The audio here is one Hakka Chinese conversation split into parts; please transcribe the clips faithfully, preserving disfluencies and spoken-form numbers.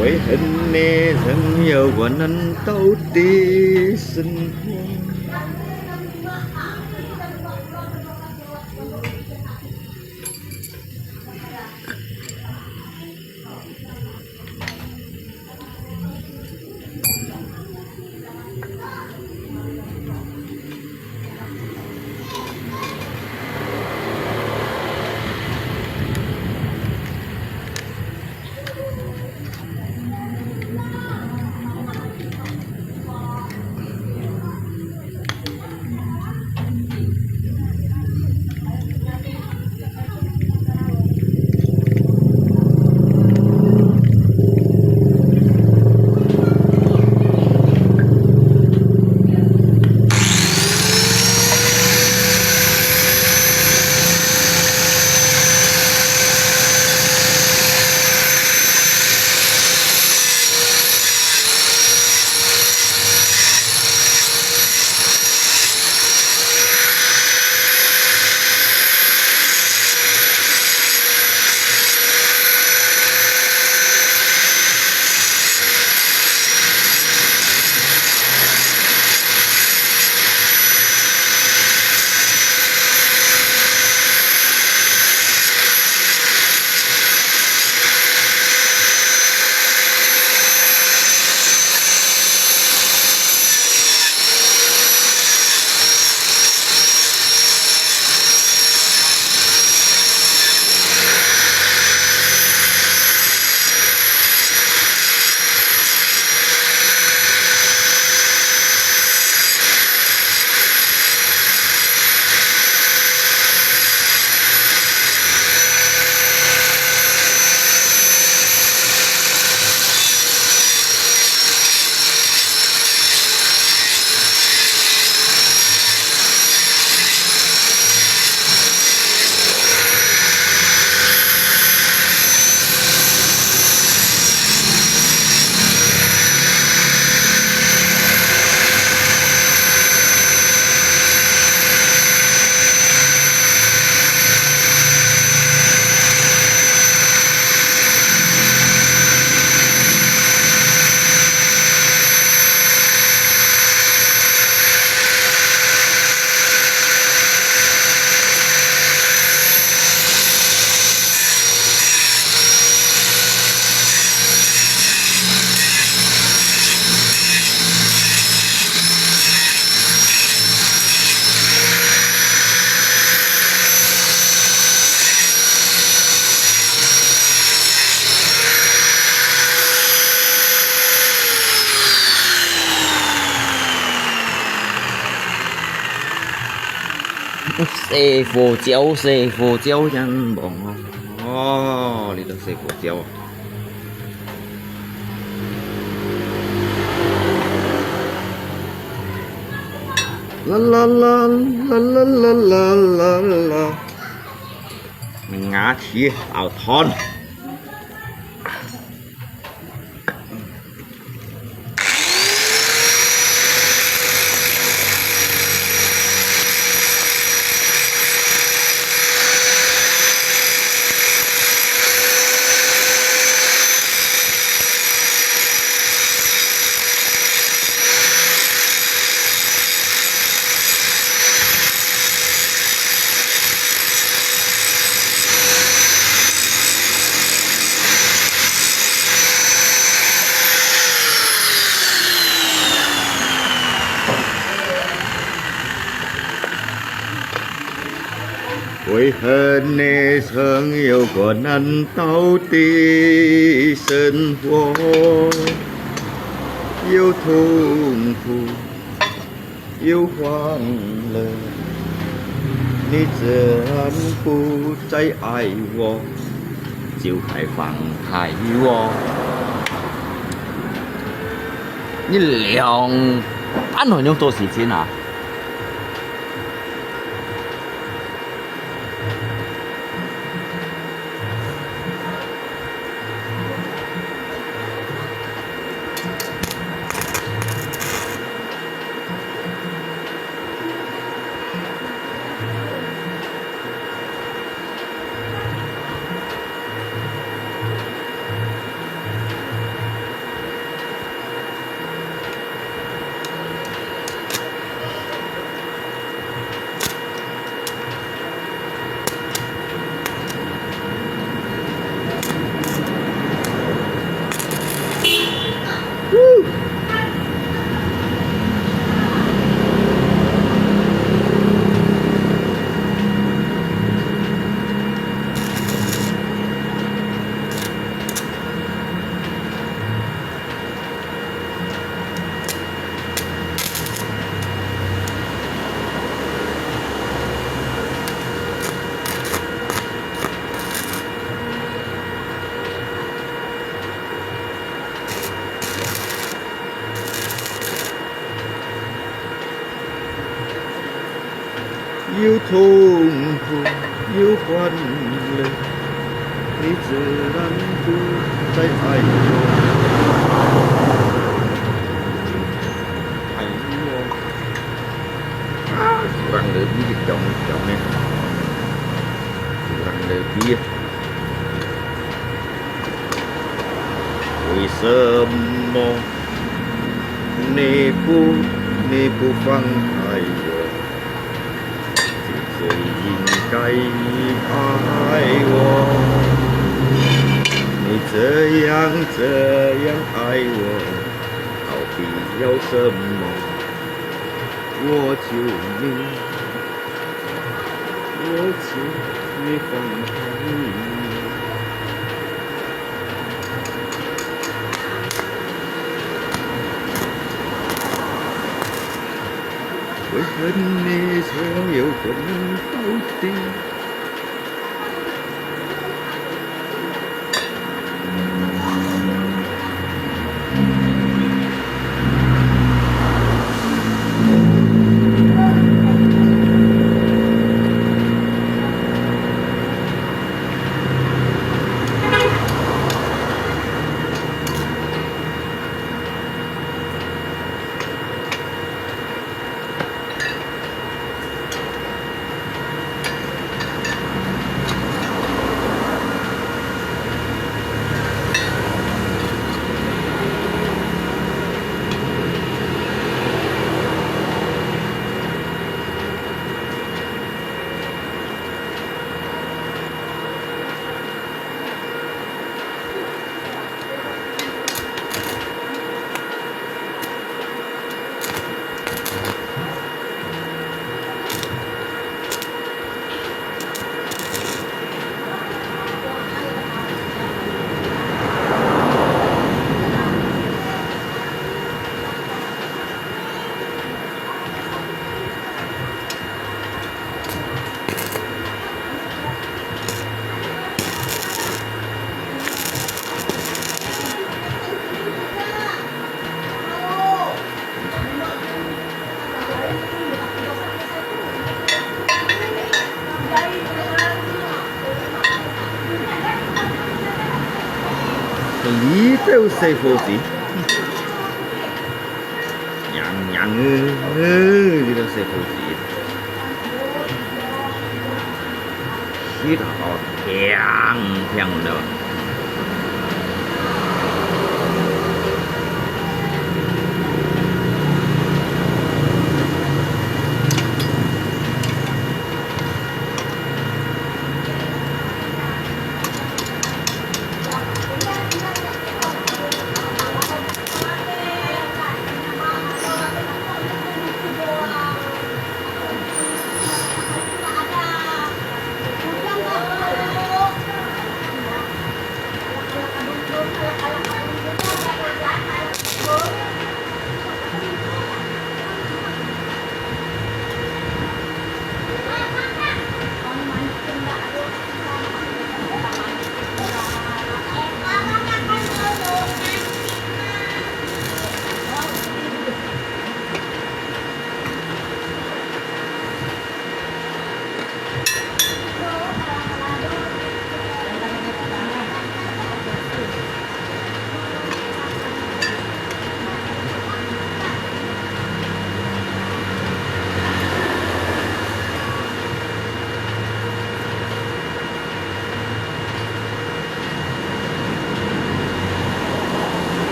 為何你曾有我難熬的生活？細火椒，細火椒真棒哦！哦，這个細火椒啊！啦啦啦啦啦啦啦啦啦！牙齒咬斷。 為何你曾有過難熬的生活，又痛苦，又歡樂？你怎不再愛我，就該放開我？你兩，恁樣用做事情啊？又痛苦又欢乐，你自然不再爱我。爱我。啊，有人落雨，強強个，有人落雨。为什么你不，你不放开我？ 最应该爱我。你这样，这样爱我，到底要什么？我求你，我求你放开我。 为恨你，这样又怎能到底？這兜細伙子。 娘娘呃，這兜細伙子，氣到好聽聽了。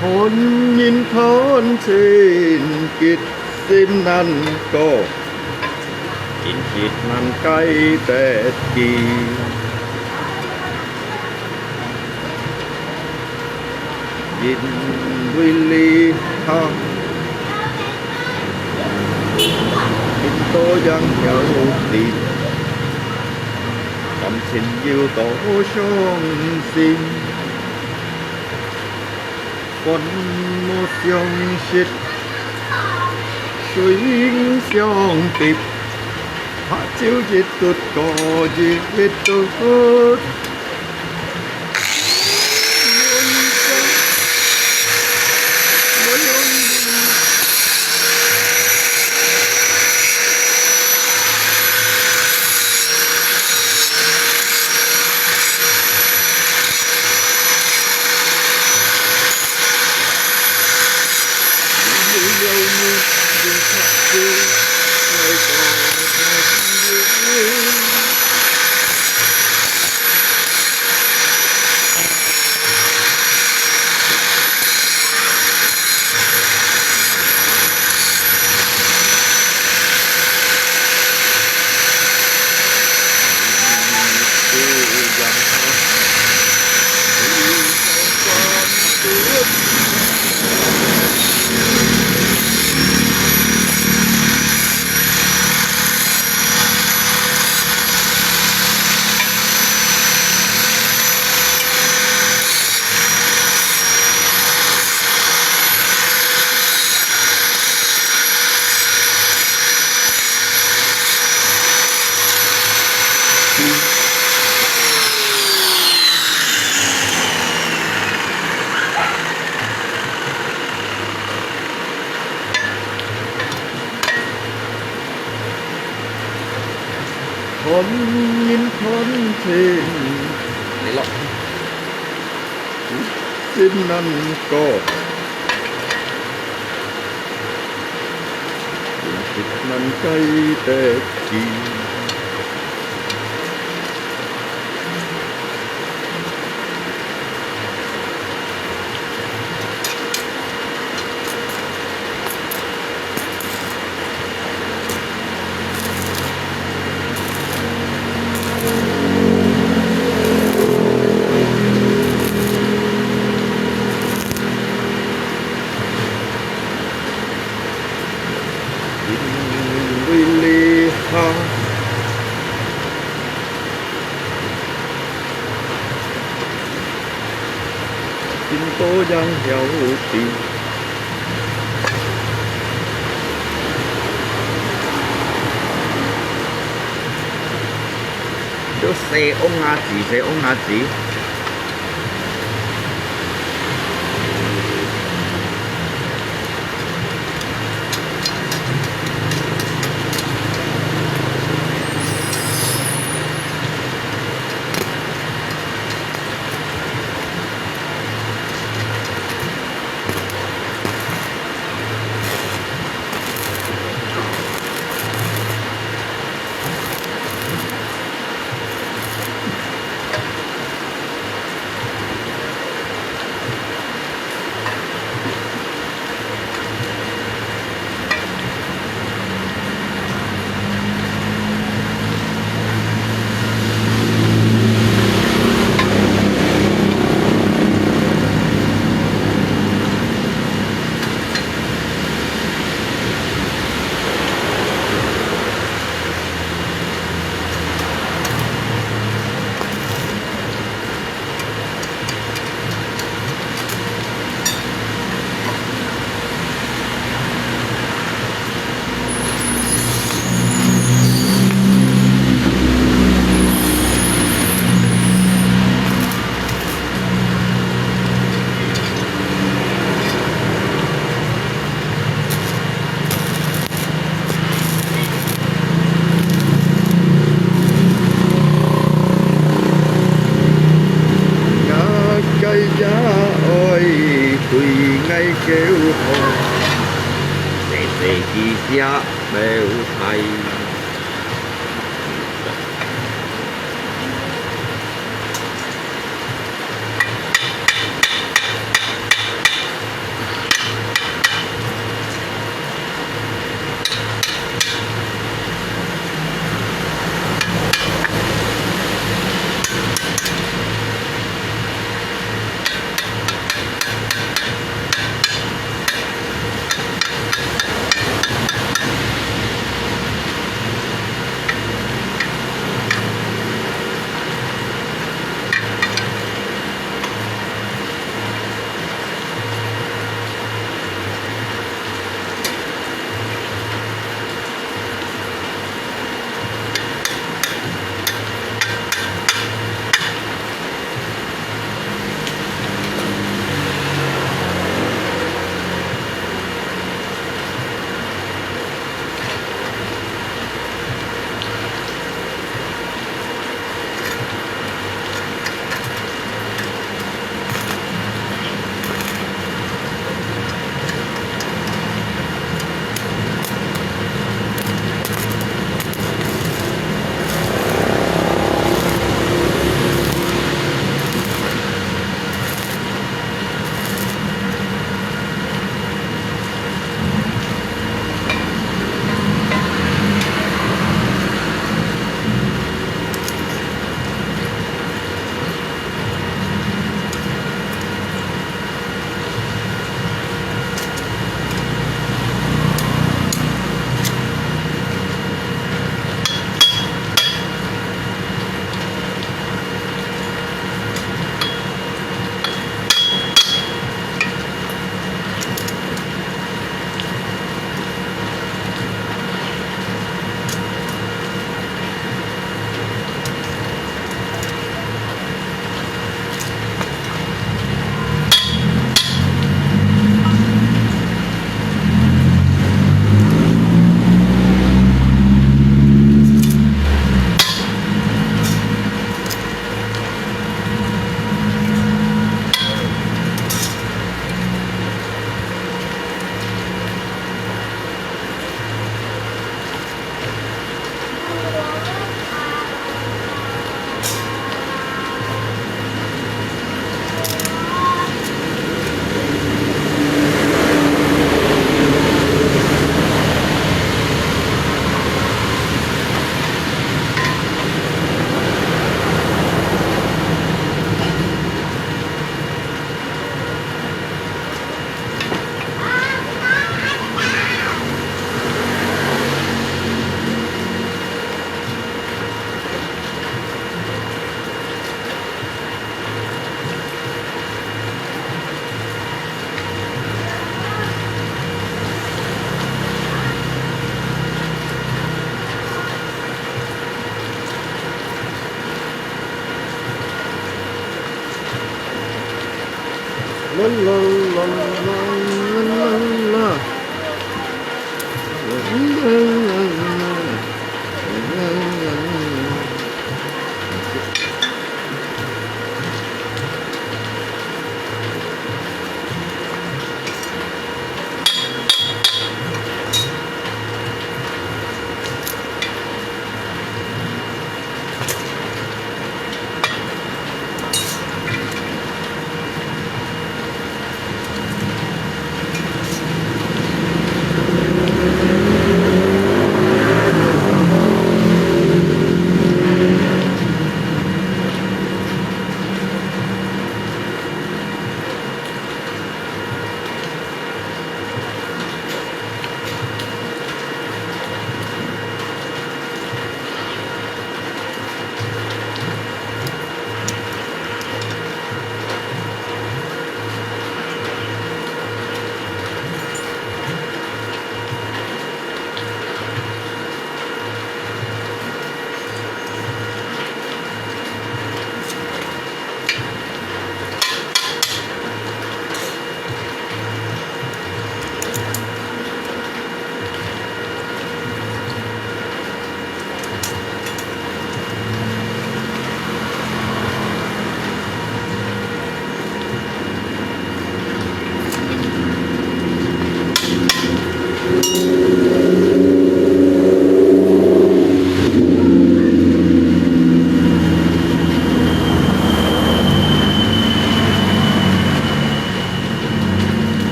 看人看親，結心難過，今日難解得佢。因為這下，人都應曉知，感情有多傷心。 飯無相食，水無相滴，白酒一盹過一盹。看人看親，你落。 心難過，心難解得佢。 因為這下，人都應曉知。 就細翁仔子，細翁仔子。𠊎个爺哀對𠊎噭吼，細細佢寫表態。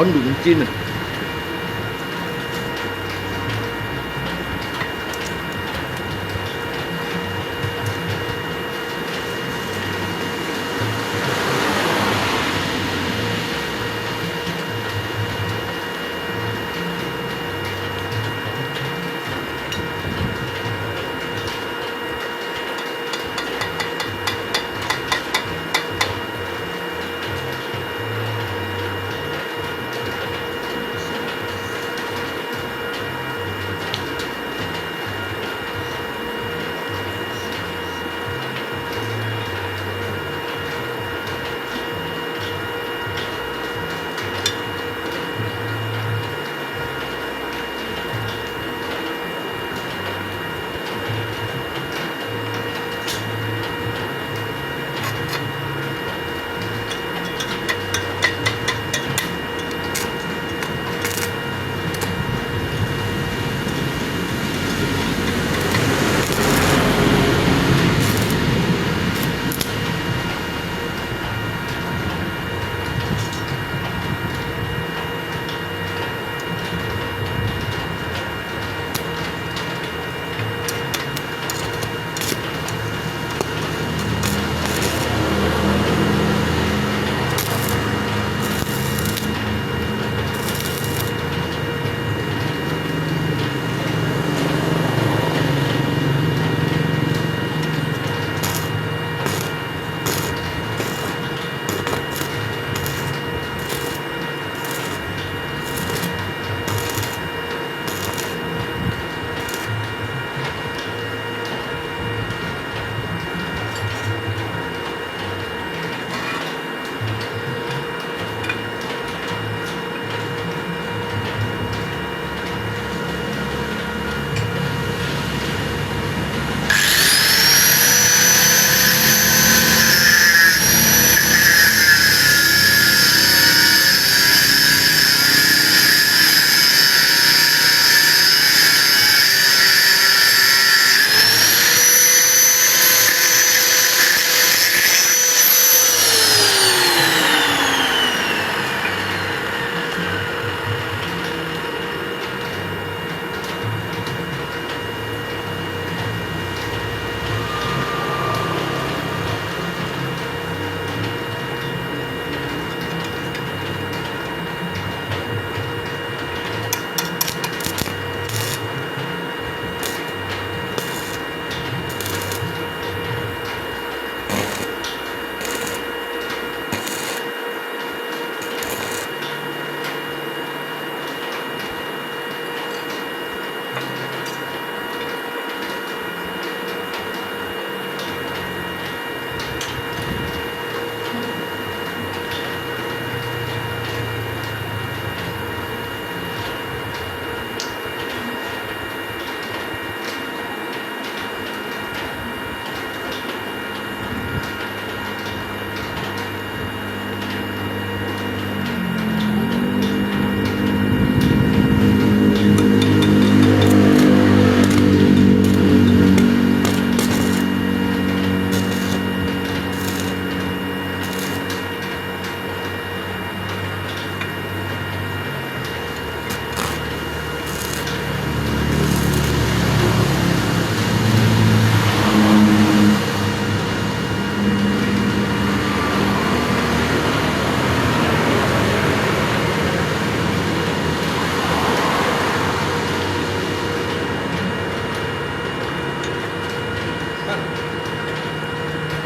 很冷静啊。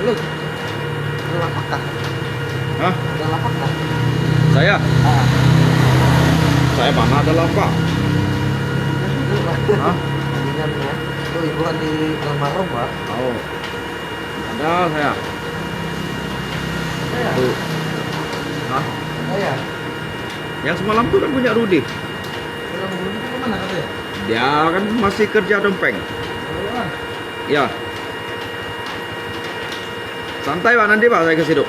Halo, ada lapak kah? Hah? Ada lapak kah? Saya? Ah. Saya mana ada lapak? Hah? Tandingan ya. Tuh, ibu kan di almarhum, Pak. Oh. Ada saya. Ada ya? Tuh. Hah? Ada ya? Yang semalam tuh kan punya Rudi. Yang Rudi itu kemana katanya? Dia kan masih kerja dompeng. Oh, ah. Ya. Santai, Pak, nanti, Pak, saya ke situ.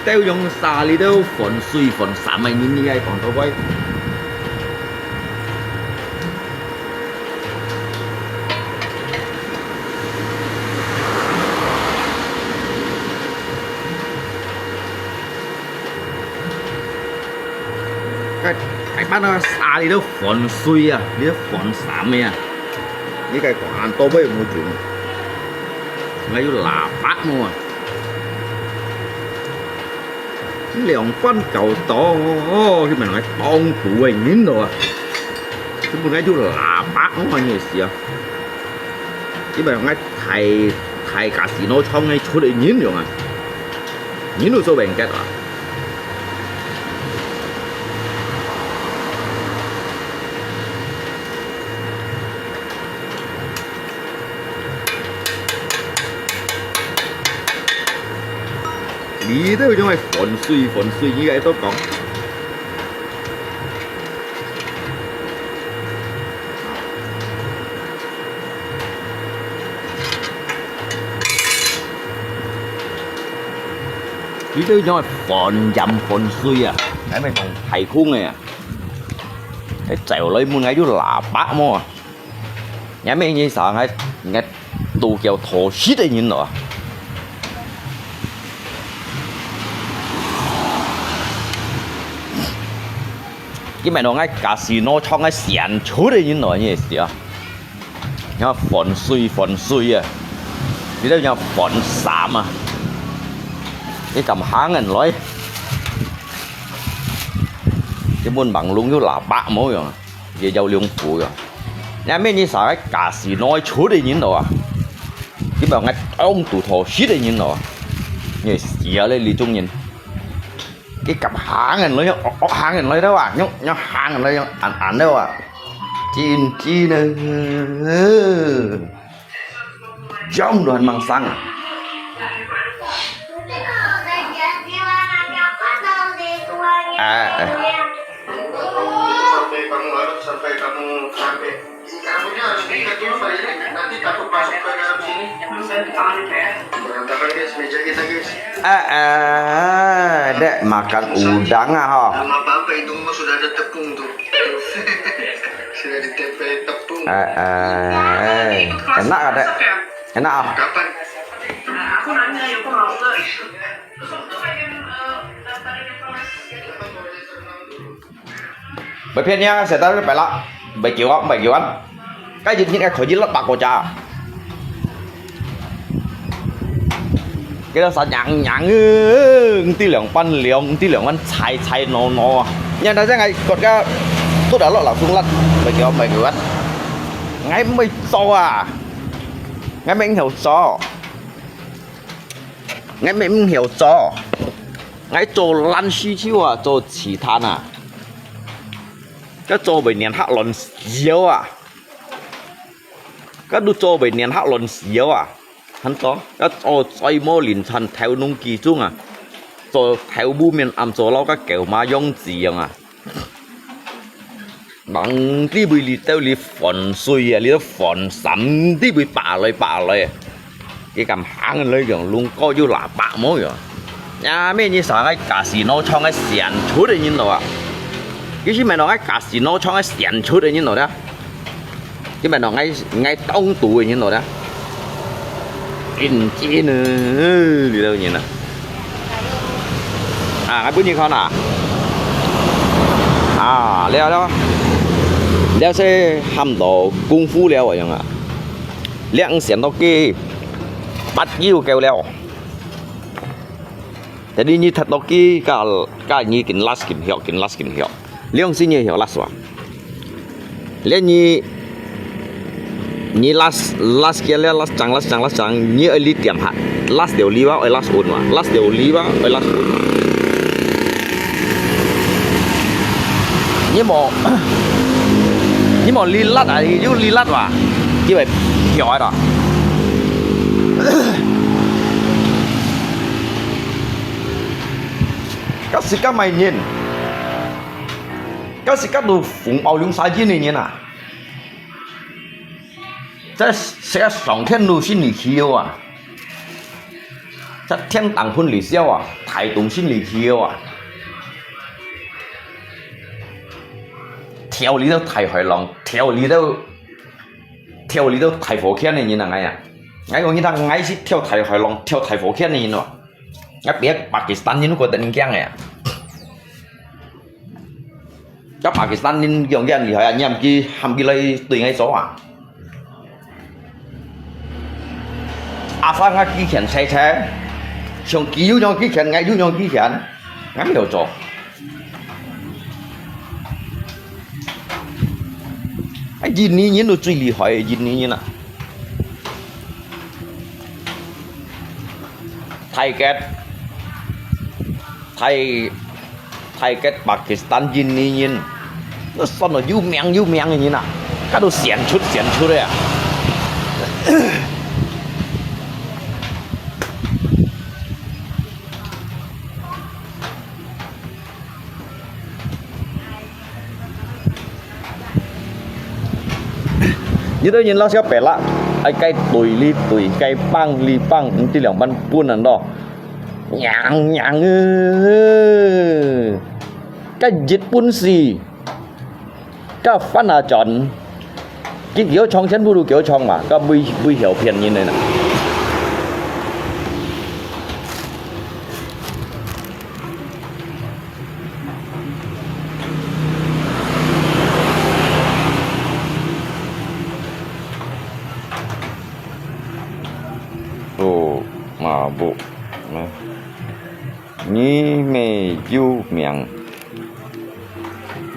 兜用沙哩兜防水防滲个人，你愛講到位。該，該班个沙哩兜防水啊，哩兜防滲个啊，你該講到位無準，還有喇叭無啊？ 兩班搞到，哦，佢問𠊎當肚个人咯啊！佢問𠊎有喇叭，我看你係啊！佢問𠊎大大casino廠个出个人樣啊！人都做唔結啊！ 哩兜用个防水防水，你个都講。哩兜用个防鹽防水啊，還無講排空个啊。該走來問𠊎有喇叭無啊？ 若咩人上來，𠊎都叫討食个人咯。佢問到𠊎casino廠个先出个人咯，你係啊？若防水防水啊，你兜若防滲啊，你敢行人來？佢問網路有喇叭無樣啊？ 也要兩步个。若咩人上來casino出个人咯啊，佢問𠊎當肚討食个人咯啊，你係啊咧，這種人，佢敢行人來，惡惡行人來兜啊，仰仰行人來，仰恁恁兜啊，真真啊！ Jom Tuhan mangsang. Eh, eh. Sampai kamu, sampai kamu, sampai kamunya harus diikat dulu, Pak, ini. Nanti takut masuk ke dalam sini. Berantakan, guys, meja kita, guys. Eh, eh, dek makan udang ah, ho. Sama apa-apa, hidungmu sudah ada tepung tuh. Sudah ditempel tepung. Eh, eh, enak, Dek? Enak ah. Kapan? Aku nanya, ya, aku mau ke. Terus aku tuh pengen, eh, daftarin informasi. 毋騙你啊，實在係白啦，毋係叫啊，毋係叫啊。該日日个可以落白个咋。佢兜沙硬硬个，毋知兩半涼，毋知兩半柴柴糯糯啊。人家在𠊎國家，都得落老松辣，毋係叫啊，毋係叫啊。𠊎毋會做啊，𠊎毋曉做。 𠊎乜毋曉做，𠊎做爛事就啊，做試探啊，該做會連客亂笑啊，該都做會連客亂笑啊，還做，該做最無靈魂頭腦集中啊，做頭烏面暗做老，該狗嫲樣子樣啊。 吂知會哩兜哩防水啊，哩兜防滲，知會拔來拔來啊。佢敢行來用，弄過有喇叭無用。呀，咩人上个casino廠个先出个人咯啊？佢係問到个casino廠个先出个人咯啦。佢問到𠊎，𠊎當肚个人咯啦。真真啊，哩兜人啊。 啊，𠊎分你看啊。啊，了了，了係喊到功夫了个樣啊。了毋想到佢，八九夠了。Jadi你踢到佢，加加你緊拉緊跳，緊拉緊跳。 兩時你曉last哇？了你，你last，last kia了，last長，last長，last長，你愛哩點下，last條哩哇，愛last穩哇，last條哩哇，愛last穩。你無，你無哩last啊，你就哩last哇，佢會跳个啦。該時間買人。 該時間都紅包用晒印个人啊！這世界上天都係你去个啊！這天堂分你笑啊！大愛動心理去个啊。跳離到大海浪，跳離到，跳離到大火圈个人啊，𠊎啊。𠊎講你聽，𠊎係跳大海浪、跳大火圈个人哦。𠊎比Pakistan人覺得人驚个啊。 該Pakistan人仰恁厲害啊？你毋去喊佢來對𠊎做啊？Asal𠊎幾錢齊齊，像佢有樣幾錢，𠊎有樣幾錢，𠊎無做。啊，印尼人都最厲害，印尼人啊！泰國、泰 泰國、Pakistan、印尼人，該算到有名有名个人啊，該都選出選出个啊。有兜人老少白啦，愛該對哩對，該幫哩幫，毋知兩半半恁多。娘娘呃，該日本事，該翻下轉，佢叫唱全部都叫唱嘛，該會會曉騙人个啦。 哦，mabuk。你乜有名，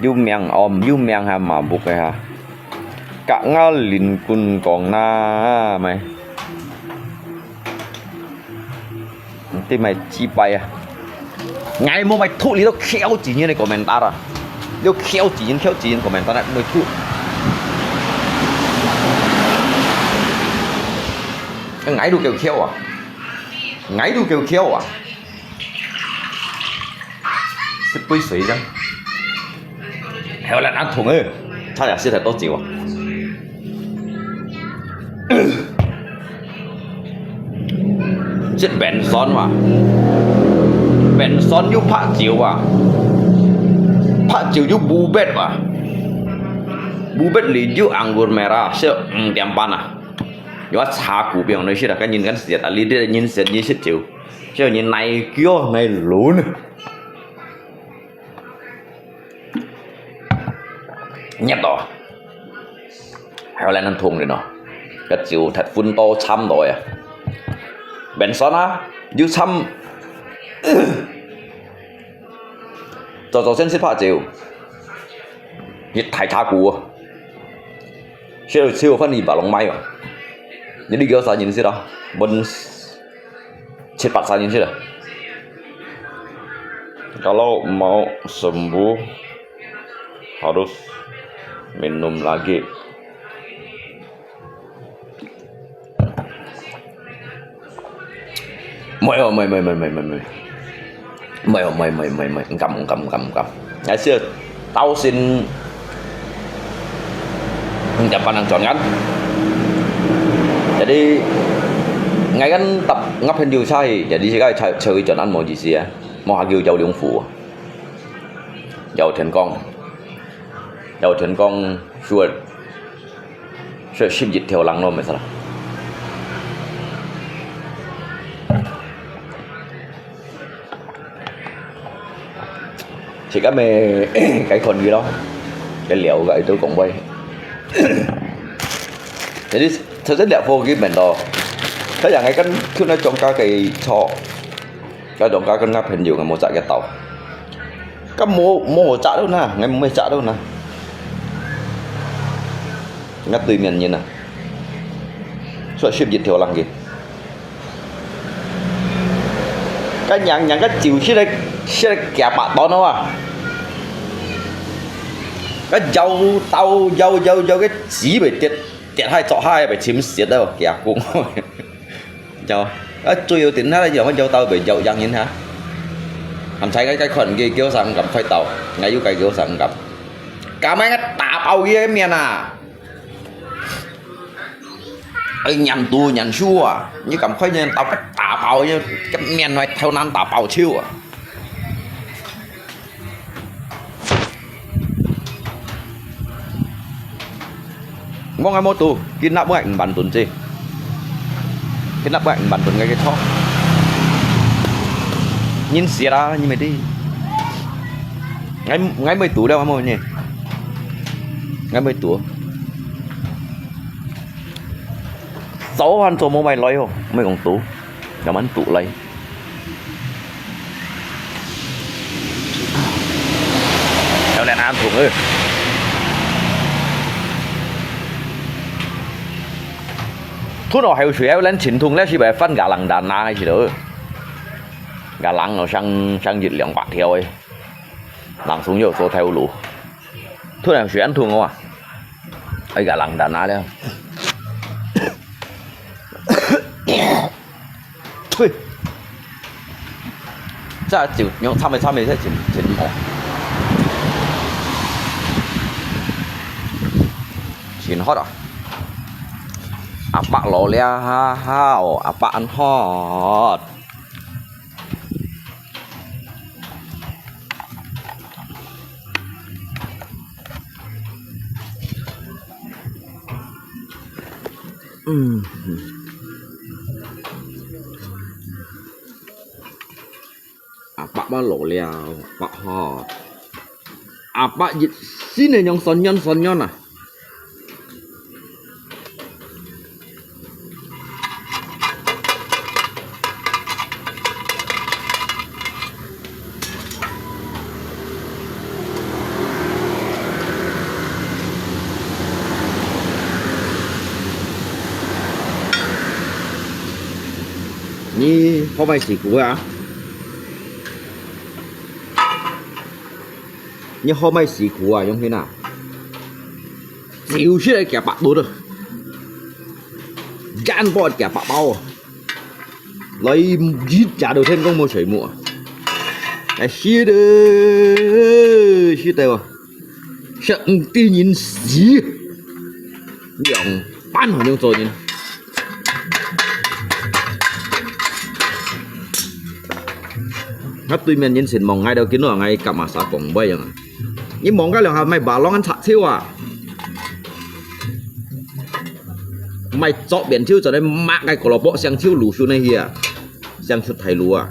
有名哦，有名還mabuk个哈。Kak nga Lin Kun Kong na，乜。 你兜乜雞掰啊！𠊎無乜讀你兜僥倖人个comment啊！你僥倖人，僥倖人comment啊，無讀。𠊎都夠僥啊！𠊎都夠僥啊！食杯水先。還有人恁痛誒，差點食太多酒啊！ 食Benson哇，Benson有白酒哇，白酒有Bubet哇，Bubet裡有Anggur Merah，食五點半啊。有啊，茶股票你食啊，跟人跟食啊，你這人食你食酒，食人耐久耐輪。 熱到啊，還有兩人痛的喏，該酒忒昏到差毋多呀。Benson啊，有參，早早先食白酒，你太茶股啊。 燒燒飯你把龍買啊！Jadi kira saja sih dah, mun七八saja sih dah. Kalau mau sembuh harus minum lagi. 毋係哦，毋係，毋係，毋係，毋係，毋係。毋係哦，毋係，毋係，毋係，毋係，毋敢，毋敢，毋敢，毋敢。𠊎係到先，毋敢幫人轉眼。Jadi，𠊎kan搭𠊎朋友車去，jadi自家車，車去轉眼無意思啊，無下叫有兩副啊。有天光，有天光，sure。 所以十一條人咯，毋係啦。自家咪該看佢咯，該聊个都講話。Jadi，頭先聊過佢面咯，佢樣个跟佢那種家个錯。 該種該跟𠊎朋友𠊎無扎佢兜。該無，無扎到哪，𠊎無扎到哪。𠊎對面人啊，所以十一條人个。該娘娘个酒食个，食个幾百段了啊！該搖到搖搖搖个紙袂跌，跌下坐下袂沉實了，幾公。 有，啊，最後頂下有乜有到未有影影下？含在該該看佢叫聲敢快到，𠊎又該叫聲敢。敢愛个打爆佢个面啊！哎，念都念書啊，你敢快念到該打爆哦，要个面來偷懶打包球啊！我个無堵，今日買五萬噸啫，今日買五萬噸个个車，人死啦，你咪知。𠊎𠊎無堵了，𠊎無呢，𠊎無堵。 早還早無買來哦，莫講堵，慢慢堵來。有兩安桶哦。突然還有水，還有兩千桶，那是不是翻个人單拿去了？个人哦，上上一兩百條誒，人送有做頭路。突然水安桶哦啊！ 哎呀，冷淡啊了。呸！這酒讓摻一摻一，這真真好。真好啊！阿伯老了，哈哈哦，阿伯恁好。 嗯。阿伯嘛老了，阿伯吼，阿伯一心个樣酸軟酸軟啊。 你好歹辛苦啊！你好歹辛苦啊，永興啊！ 就係來夾白肚咯，干寶夾白包哦。來一隻都天公無睡目啊！哎，是的，是的哦，想得人死，兩班好像做人。啊，對面人先望𠊎到，見到𠊎夾嘛沙講話樣啊！ 你望該兩下，賣白浪个賊手啊！賣左邊手，做得抹該胡蘿蔔，想手路順个去啊，想出大路啊！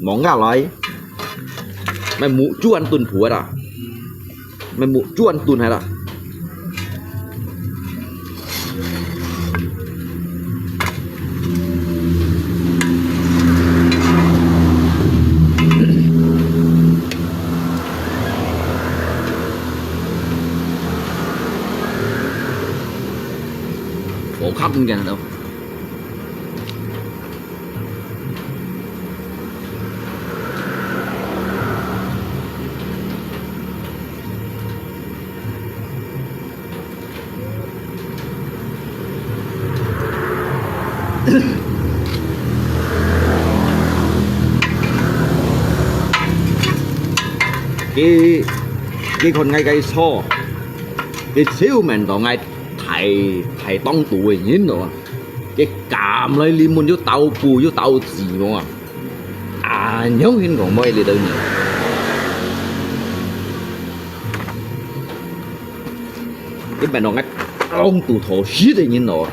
望下來，賣目珠恁鈍苦个啦，賣目珠恁鈍个啦。 火烤中間都。 佢佢看𠊎个錯，佢就問到𠊎大大當肚个人咯，佢敢來臨門又鬥富又鬥智無啊？恁樣先講話呢兜人。 你問到𠊎當肚討死个人咯。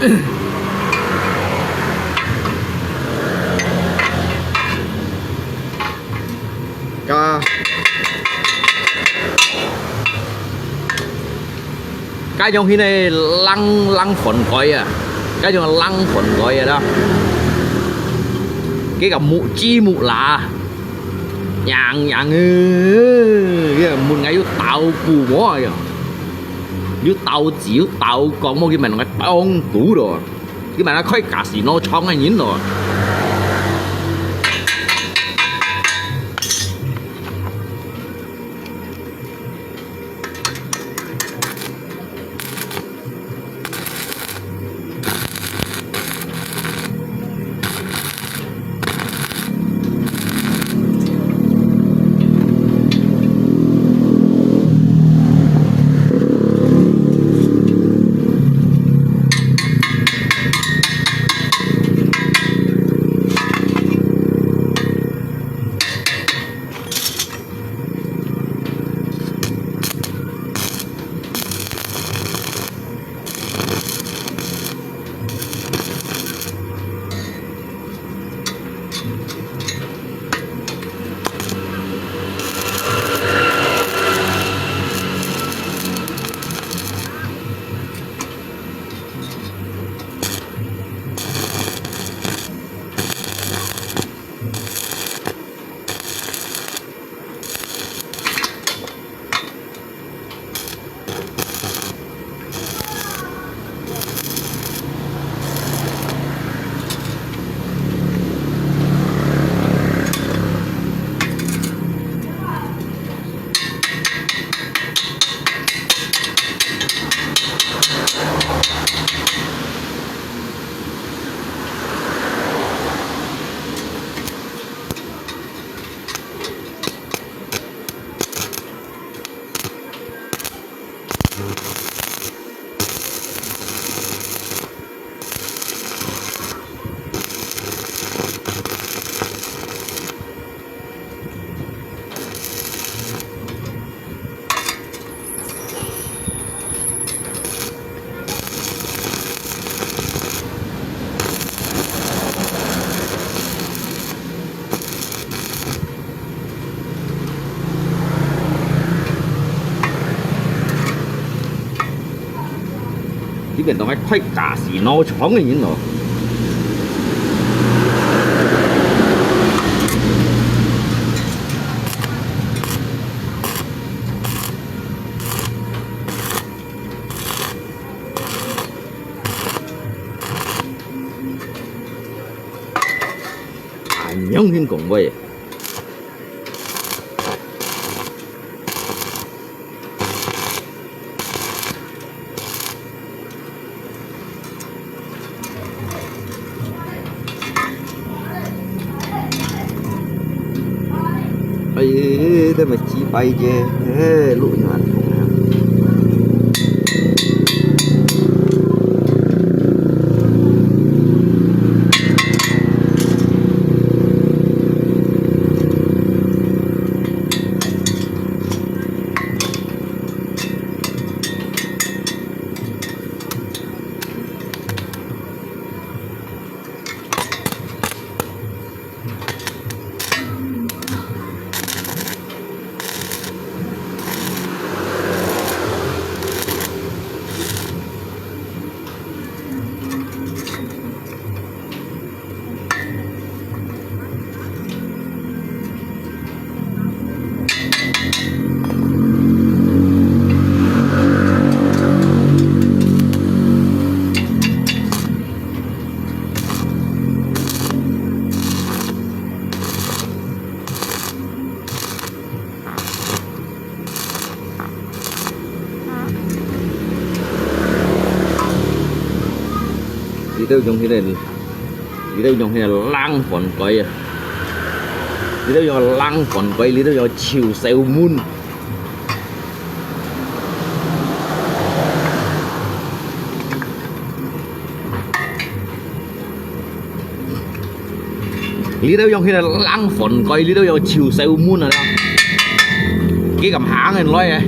加，加用佢个冷，冷飯蓋啊，加用冷飯蓋啊啦。佢个木，芝木啦，硬硬个，佢个木𠊎有豆腐無啊，有豆子，有豆角，無佢問𠊎當肚咯。 佢嘛開casino場个人咯。這邊當係開casino場个人咯。恁樣先講話。 哎，這麼幾百隻，哎，路遠。 這兜用這個，這兜用這個冷飯蓋啊！這兜用冷飯蓋，這兜用臭燒燜。 這兜用這個冷飯蓋，這兜用臭燒燜啊！佢敢行人來誒！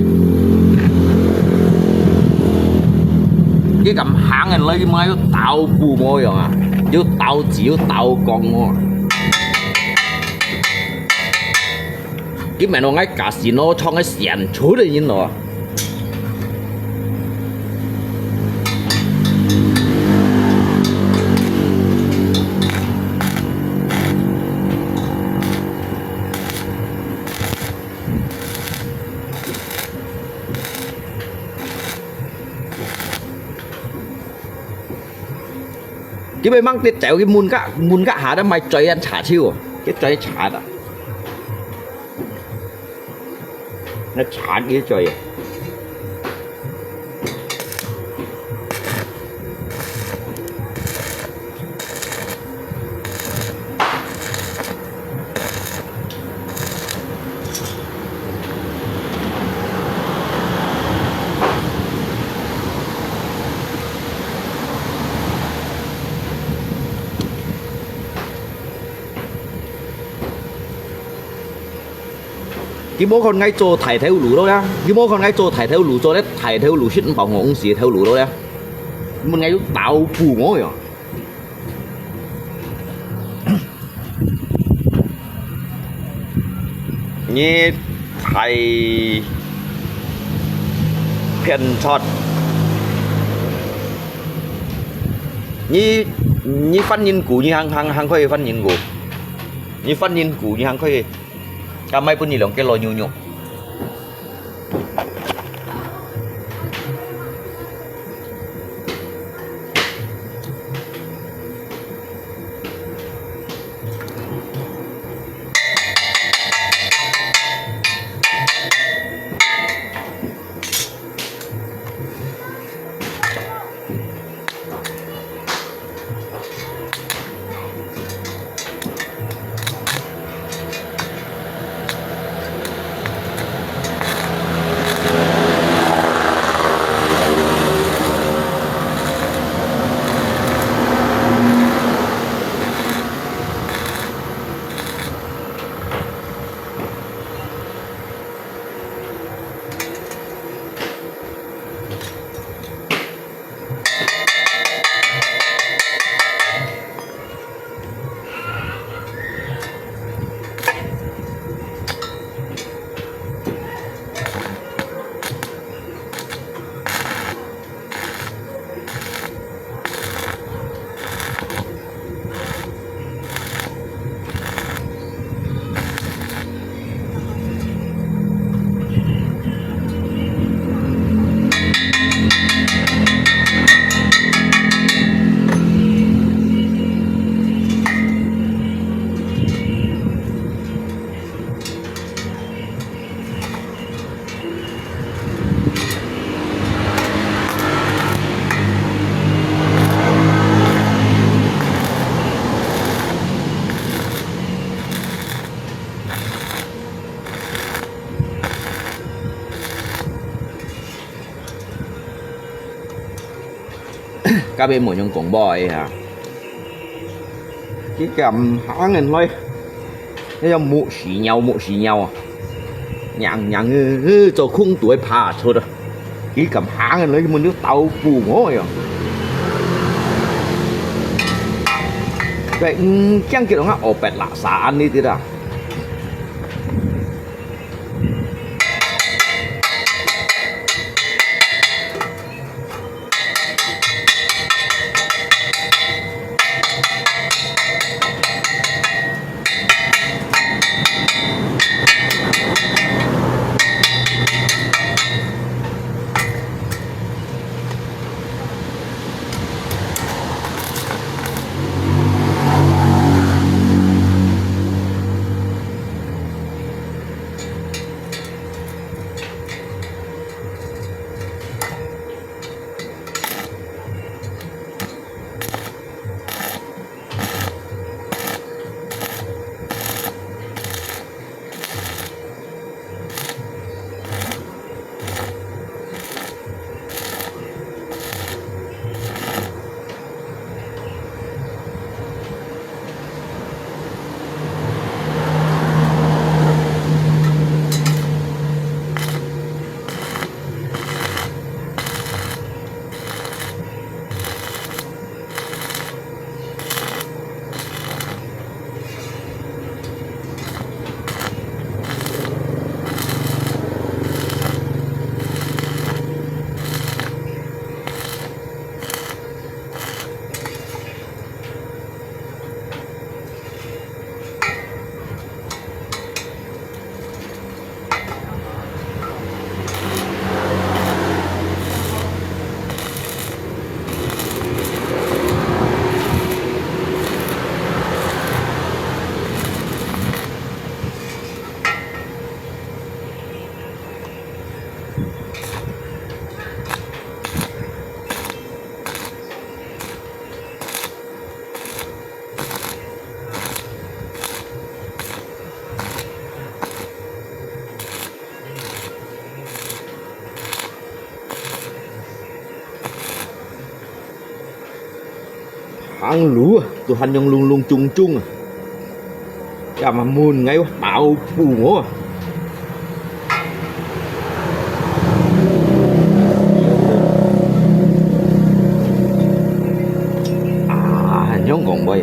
佢敢行个來，佢莫又倒烳無樣啊，又倒紙又倒光哦。佢問我𠊎假死咯，唱个閃出个人咯。 佢會吂跌走，佢問个問个下，都買嘴人茶手，佢嘴茶啊，那茶佢嘴。 佢無看𠊎做大頭路咯呀，佢無看𠊎做大頭路，做咧大頭路，食毋飽戇屎頭路咯呀。問𠊎有豆腐無呀？你太偏差，你你犯人故，你還還還可以犯人故，你犯人故，你還可以。 該賣分你兩個老牛肉。該邊無用講話个啊。佢敢行人來，那叫木屎尿，木屎尿啊！娘娘，呃，呃，做空肚个爬出啊！佢敢行人來，佢問你豆腐無呀？對，嗯，驚佢人啊，烏白垃圾恁呢啲啦。行路啊，都還用隆隆中中啊，也嘛問𠊎包布哦。啊，還用講話。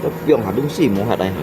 都放下東西，無法來行。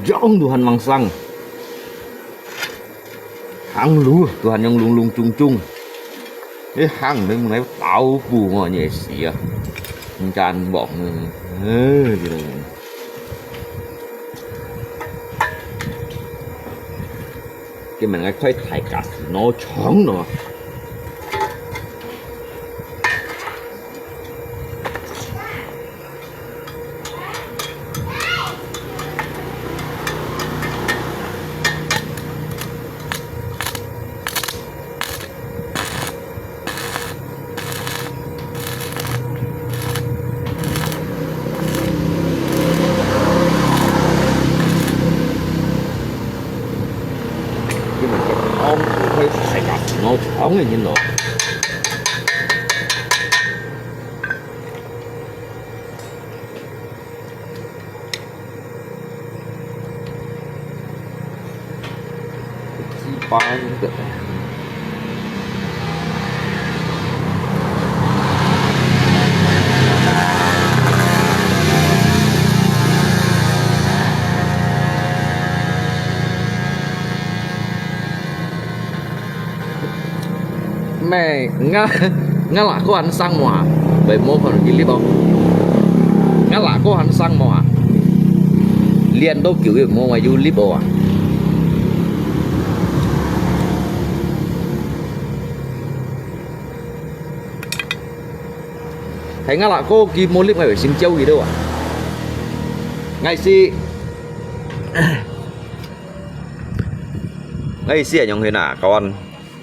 樣都還吂生，行路都還用隆隆中中。你行你毋係包布我，你會死啊！你敢講？哎，這個人。 今日𠊎開大家腦腸咯。今日个湯開大家腦腸个人咯。 雞巴音的。咩？𠊎，𠊎哪個還生無啊？喂，無可能，佢呢度。𠊎哪個還生無啊？練到久也無話有力哦啊。係𠊎啦，哥佢無力，𠊎會先教佢了啊。𠊎係，𠊎係用佢啊，kawan。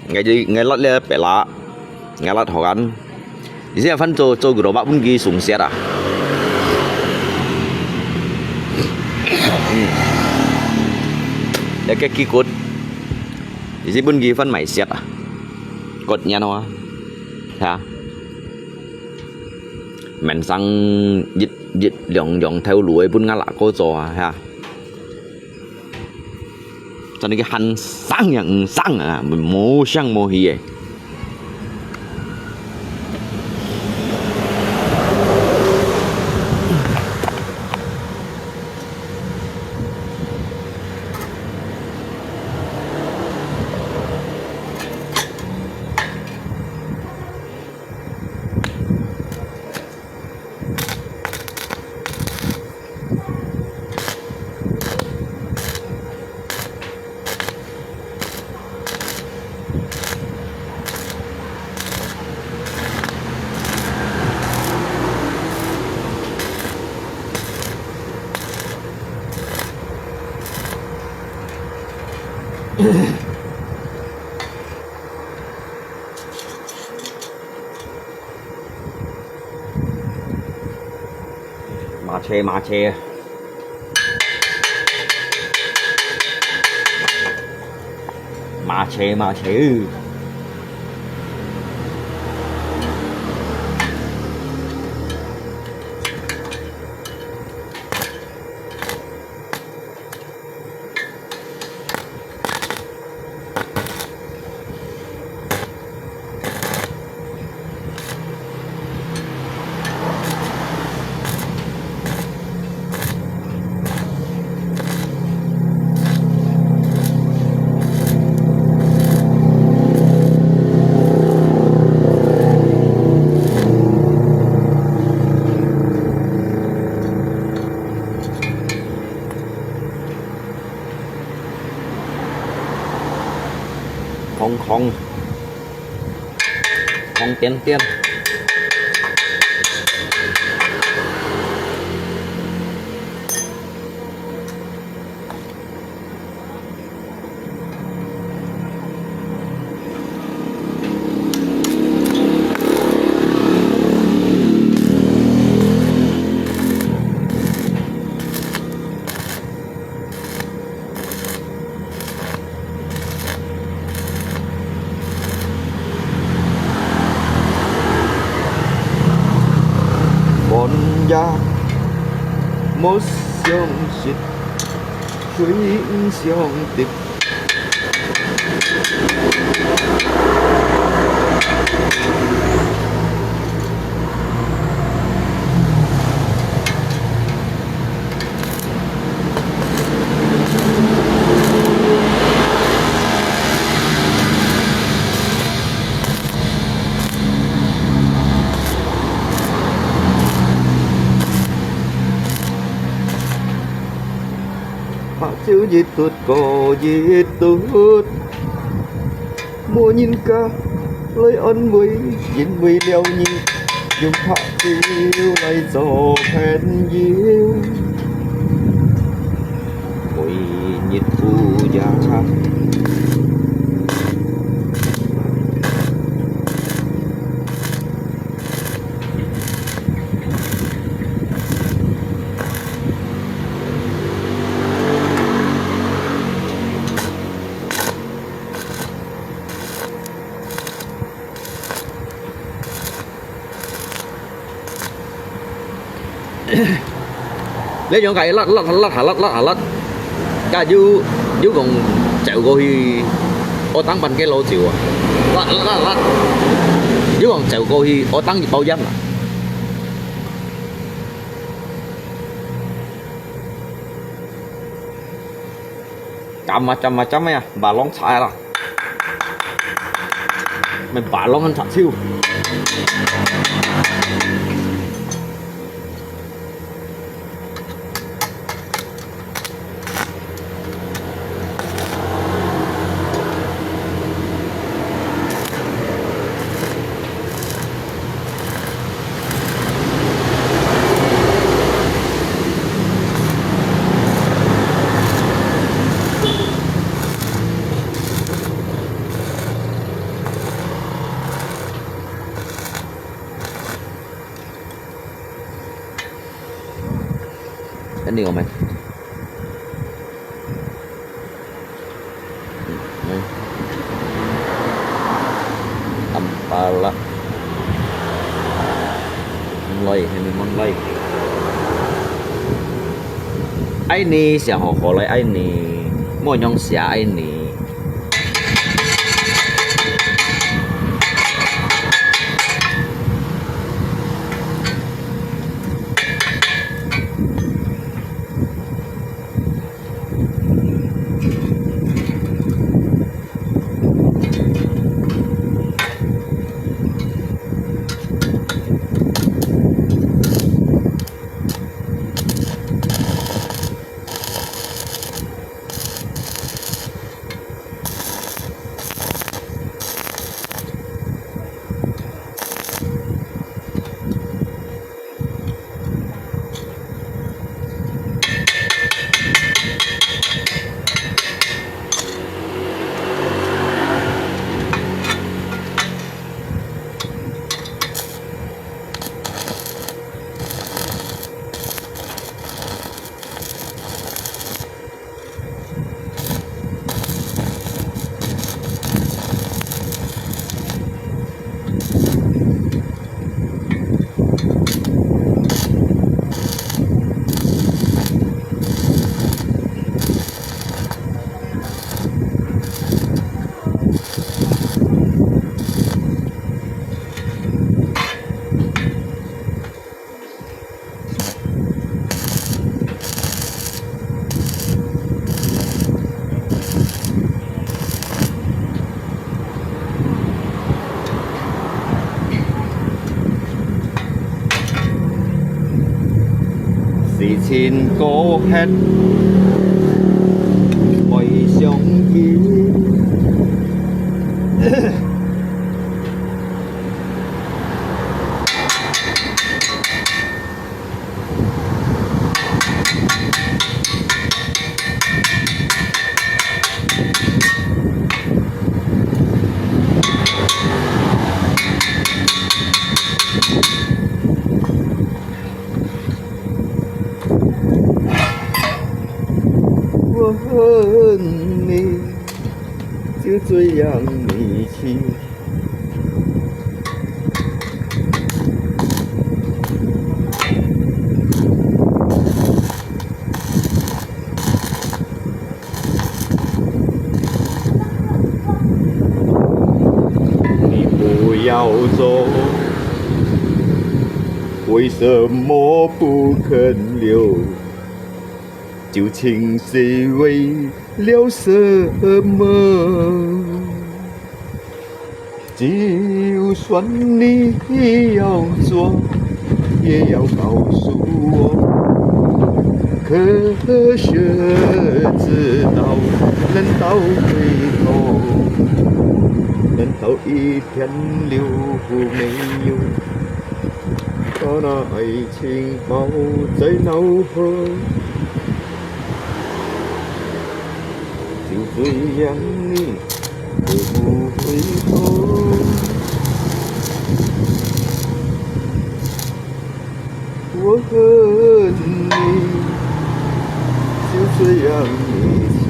𠊎就，𠊎辣這白辣，𠊎辣好看。以前番做，做幾多把分佢鬆屑啊。嗯。這个雞骨，以前分佢番賣屑啊。骨然後啊，係啊。面上一，一兩，兩頭顱个分𠊎辣哥做啊，係啊。 真係个喊生也毋生啊，無聲無氣个。麻車，麻車。麻車，麻車。 空空，空点点。 寒夜無相識，水毋相敵。 白酒一督過一督，無人家來安慰，因為了你用白酒來做朋友，每日午夜。 你用个辣辣辣下辣辣下辣，該有有講走過去，我當半个老酒啊，辣辣辣辣，有講走過去，我當一包煙啊。 Macam-macam ya, balong cak lah. Main balong kan cak siu. 你講咩？嗯，嗯。淡薄仔。毋來，係毋係毋來？愛你，寫好好來愛你，莫用寫愛你。 事情過忒，愛相見。 我恨你，就这样离去。 你不要走，为什么不肯留？旧情是为了什么？ 就算你要走，也要告诉我，可是直到能到最后，难道一点留没有？把那爱情抱在脑后。 就这样你都不回头。我恨你，就这样离去。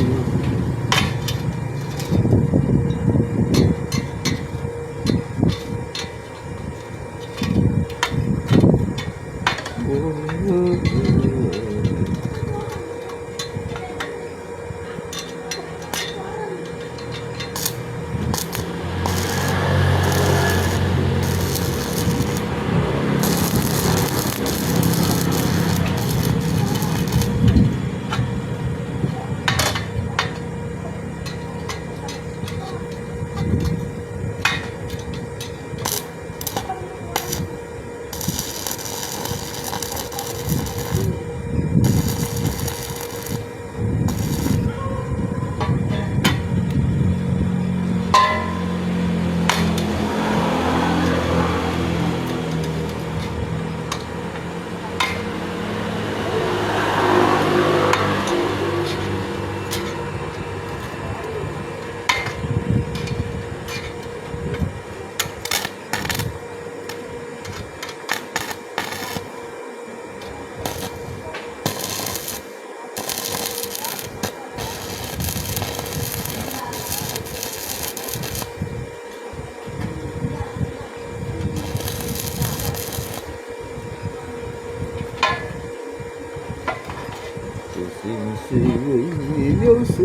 了手，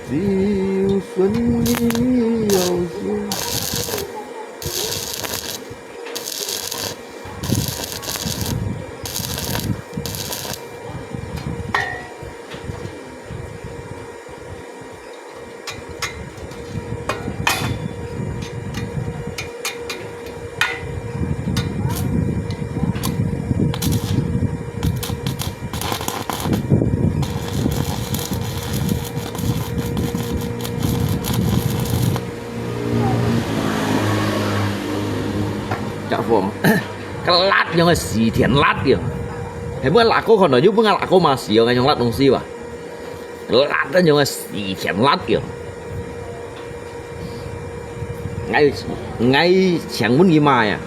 只有神你要手。家伙，个辣樣个死甜辣樣，係毋係辣哥看到，又毋係辣哥嘛，死樣个用辣東西吧。 辣个樣个死甜辣个。𠊎，𠊎請問佢買啊？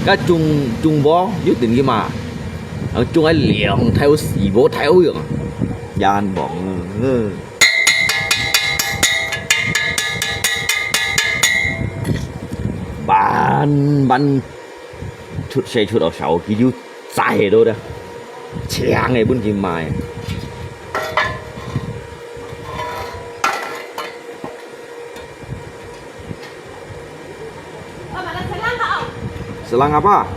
該中，中無，又等佢買。啊，中个兩條四五條樣。眼望啊，嗯。慢慢 出世出到手，佢就摘到了，搶个分佢買。Selang apa?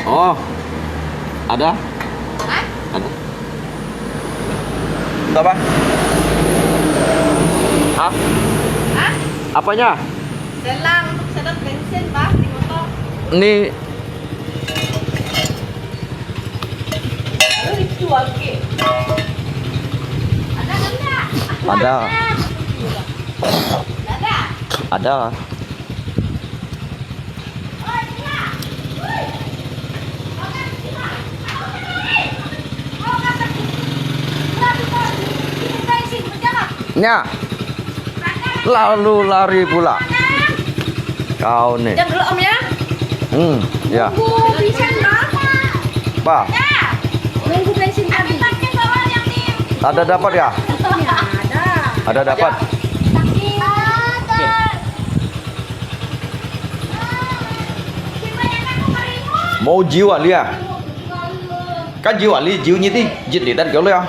Oh, ada. Ada. Untuk apa? Hah? Hah? Apanya? Selang untuk sedot bensin, Bah, di motor. Ini. Lalu dijual ke? Ada kan, Bah? Ada. Ada. Ada. 你啊，lalu lari pula. Kau ni. Jam dulu, Om, ya. Hmm, ya. Nunggu bensin, Bang. Apa? Nunggu bensin tadi. Ada dapat ya? Ada. Ada dapat. Ada. Mô jiu ah li ah. Ka jiu ah li, jiu nyi ti, jit li tan kiu li ah.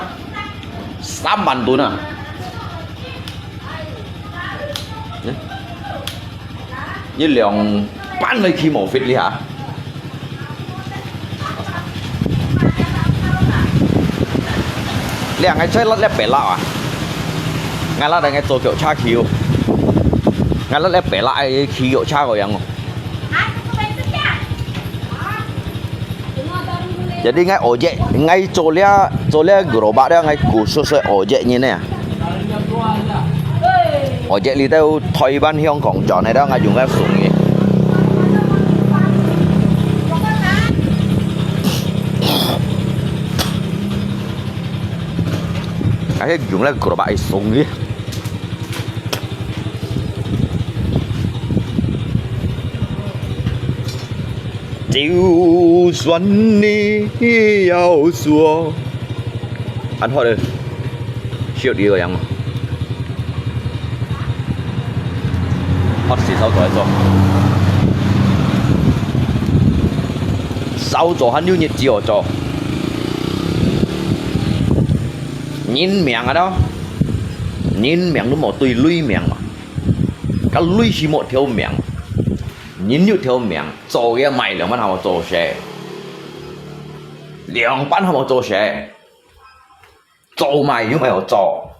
Sam man tun ah. Nyi liang pan lai khi mô fit li ha. 這𠊎在這這北拉啊，𠊎拉等𠊎坐腳車去哦，𠊎拉這北拉愛去腳車个樣哦。Jadi𠊎ojek，𠊎坐這坐這gerobak這，𠊎khusus ojek nyi呢。Ojek裡頭台灣香港轉來這，𠊎用个送个。 Akhir用了gerobak送个。就算你要說，恁好了，笑你个樣。 好，洗手做一做。手做還有日子好做。人命啊咯，人命都無對鐳命嘛，該鐳係無條命，人有條命，做个賣兩萬還無做事，兩萬還無做事。 做麼个又毋愛做？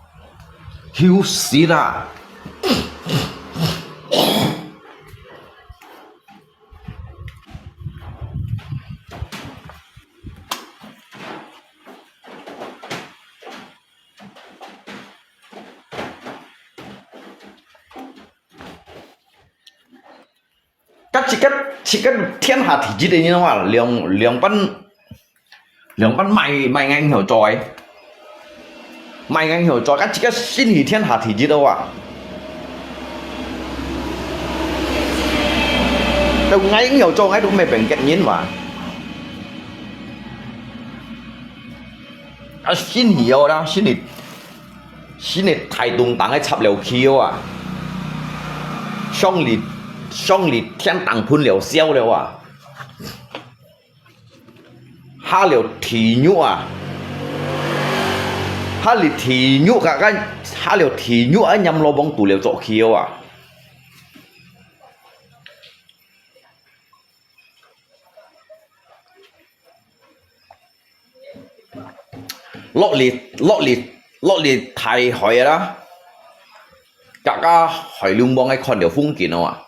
休息啦！該自家，自家天下第一个人話，兩，兩班，兩班賣，賣硬後做个，賣硬後做，該自家先係天下第一个話。就𠊎硬後做，𠊎都毋係平格人話。啊，先係哦啦，先係新个大東東个插了去哦啊，上哩上哩天頂噴了燒了啊，下了地獄啊，下哩地獄啊，下了地獄啊，黏羅網肚了做去哦啊。 落哩落哩落哩大海啦，家家海龍王个看到風景哦啊。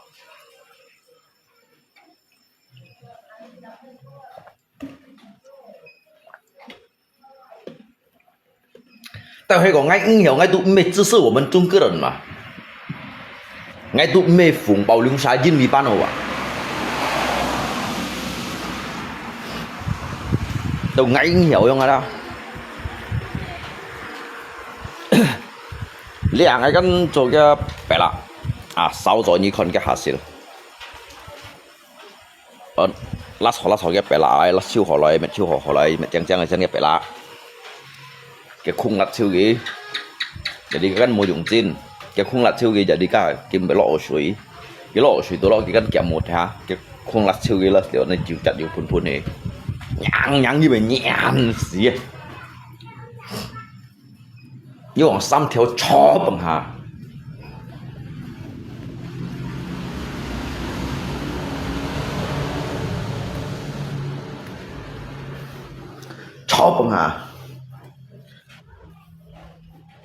但係講，𠊎毋曉，𠊎都毋係支持我們中國人嘛。𠊎都毋係紅包龍沙印尾班好啊。都𠊎毋曉樣啊啦。你啊，𠊎跟做个白啦，啊，燒咗你看个下先。 呃，辣炒辣炒个白辣，辣椒好來，辣椒好好來，乜靚靚个真个白辣。个空辣椒个，jadi kan無用盡，个空辣椒个jadi ka，佢毋落水，佢落水到落佢kan kiam無聽，个空辣椒个辣椒，那油炸油噴噴个，娘娘你咪娘死啊！ 又往三條炒飯下，炒飯下，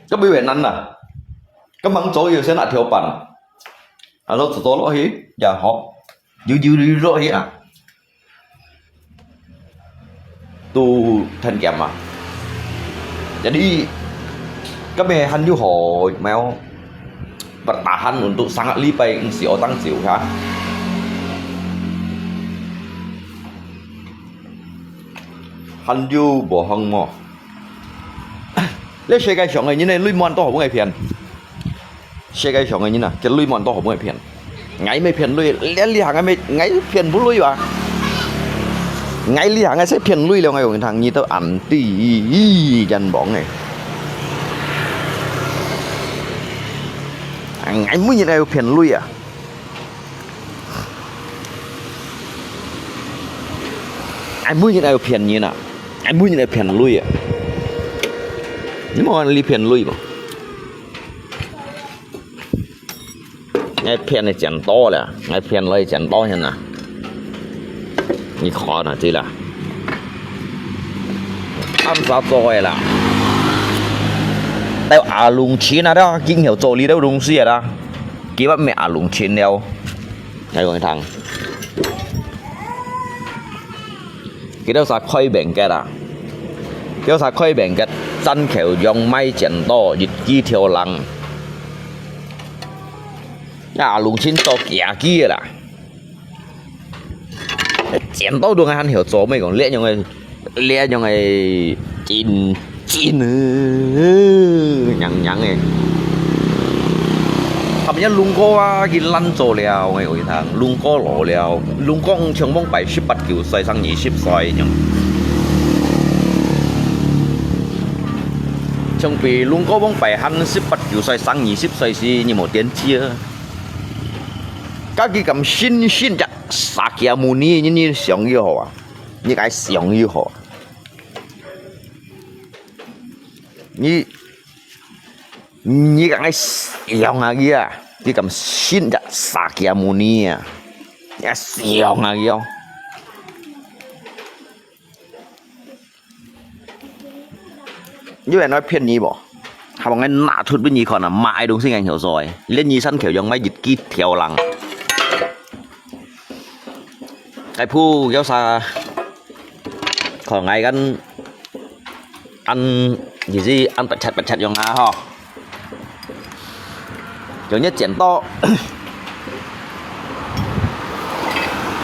該邊會難啦，該忙走有些那條飯，啊，都只做落去，也好，有有有落去啊。 都很甜嘛。Jadi, kami han有好，mau bertahan untuk sangat lipai，毋使愛當久哈。Han有無好無？這世界上个人呢，你問到好無个騙？ 世界上个人啊，佢鐳滿到好無會騙。𠊎毋係騙鐳，連這行𠊎毋係，𠊎騙毋鐳啊。𠊎這行𠊎係騙鐳了，𠊎講你聽，你都恁低人望誒。𠊎每日愛有騙鐳啊。 𠊎每日愛有騙人啊，𠊎每日愛騙鐳啊。你無看你騙鐳無？𠊎騙你剪刀了，𠊎騙鐳剪刀現啊。你看啊，這啦，暗殺做个啦。到阿龍親啊，都今後做你兜東西啊啦，今日毋係阿龍親了。 𠊎講你聽，佢兜儕開名个啊，佢兜儕開名个，山口洋米剪刀，一支條龍。啊，龍親做假个啦。剪刀都還曉做，毋係講這樣个 這樣个真真娘娘个。他們个龍哥啊，佢爛咗了，𠊎講你聽，龍哥老了，龍哥像往擺十八九歲，生二十歲樣。像比龍哥往擺還十八九歲，生二十歲時，你無電視啊？家己敢信信隻釋迦牟尼，你你想又好啊？ 你該想又好。你，你該想啊佢啊，你敢信隻釋迦牟尼啊？你想啊佢哦。你會拿騙你無？還望𠊎拿出分你看啊，買東西𠊎曉做誒，連你山口洋米一支條龍。該鋪有啥？ 看𠊎kan，恁，意思恁白切白切樣啊吼。用你剪刀，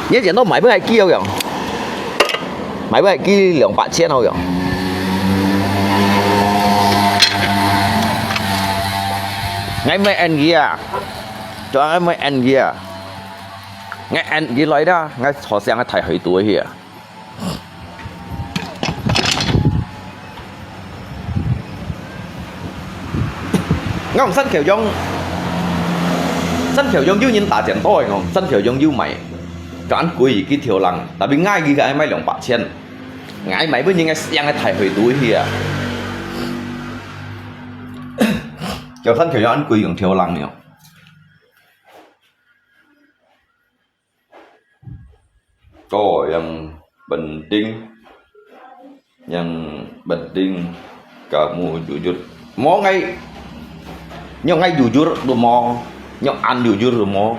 你剪刀買分𠊎支好用，買分𠊎支兩百千好用。𠊎毋係N G啊，做𠊎毋係N G啊，𠊎N G來啦，𠊎坐上个大海肚去啊。𠊎講山口洋，山口洋有人打剪刀个，𠊎講山口洋有賣，講恁貴佢條人，tapi𠊎佢个愛賣兩百千，𠊎買分人个香个大會肚去啊。叫山口洋恁貴用條人呢。 Ko yang penting, yang penting kamu jujur. Mo ngai, nyo ngai jujur tu mo, nyo an jujur tu mo.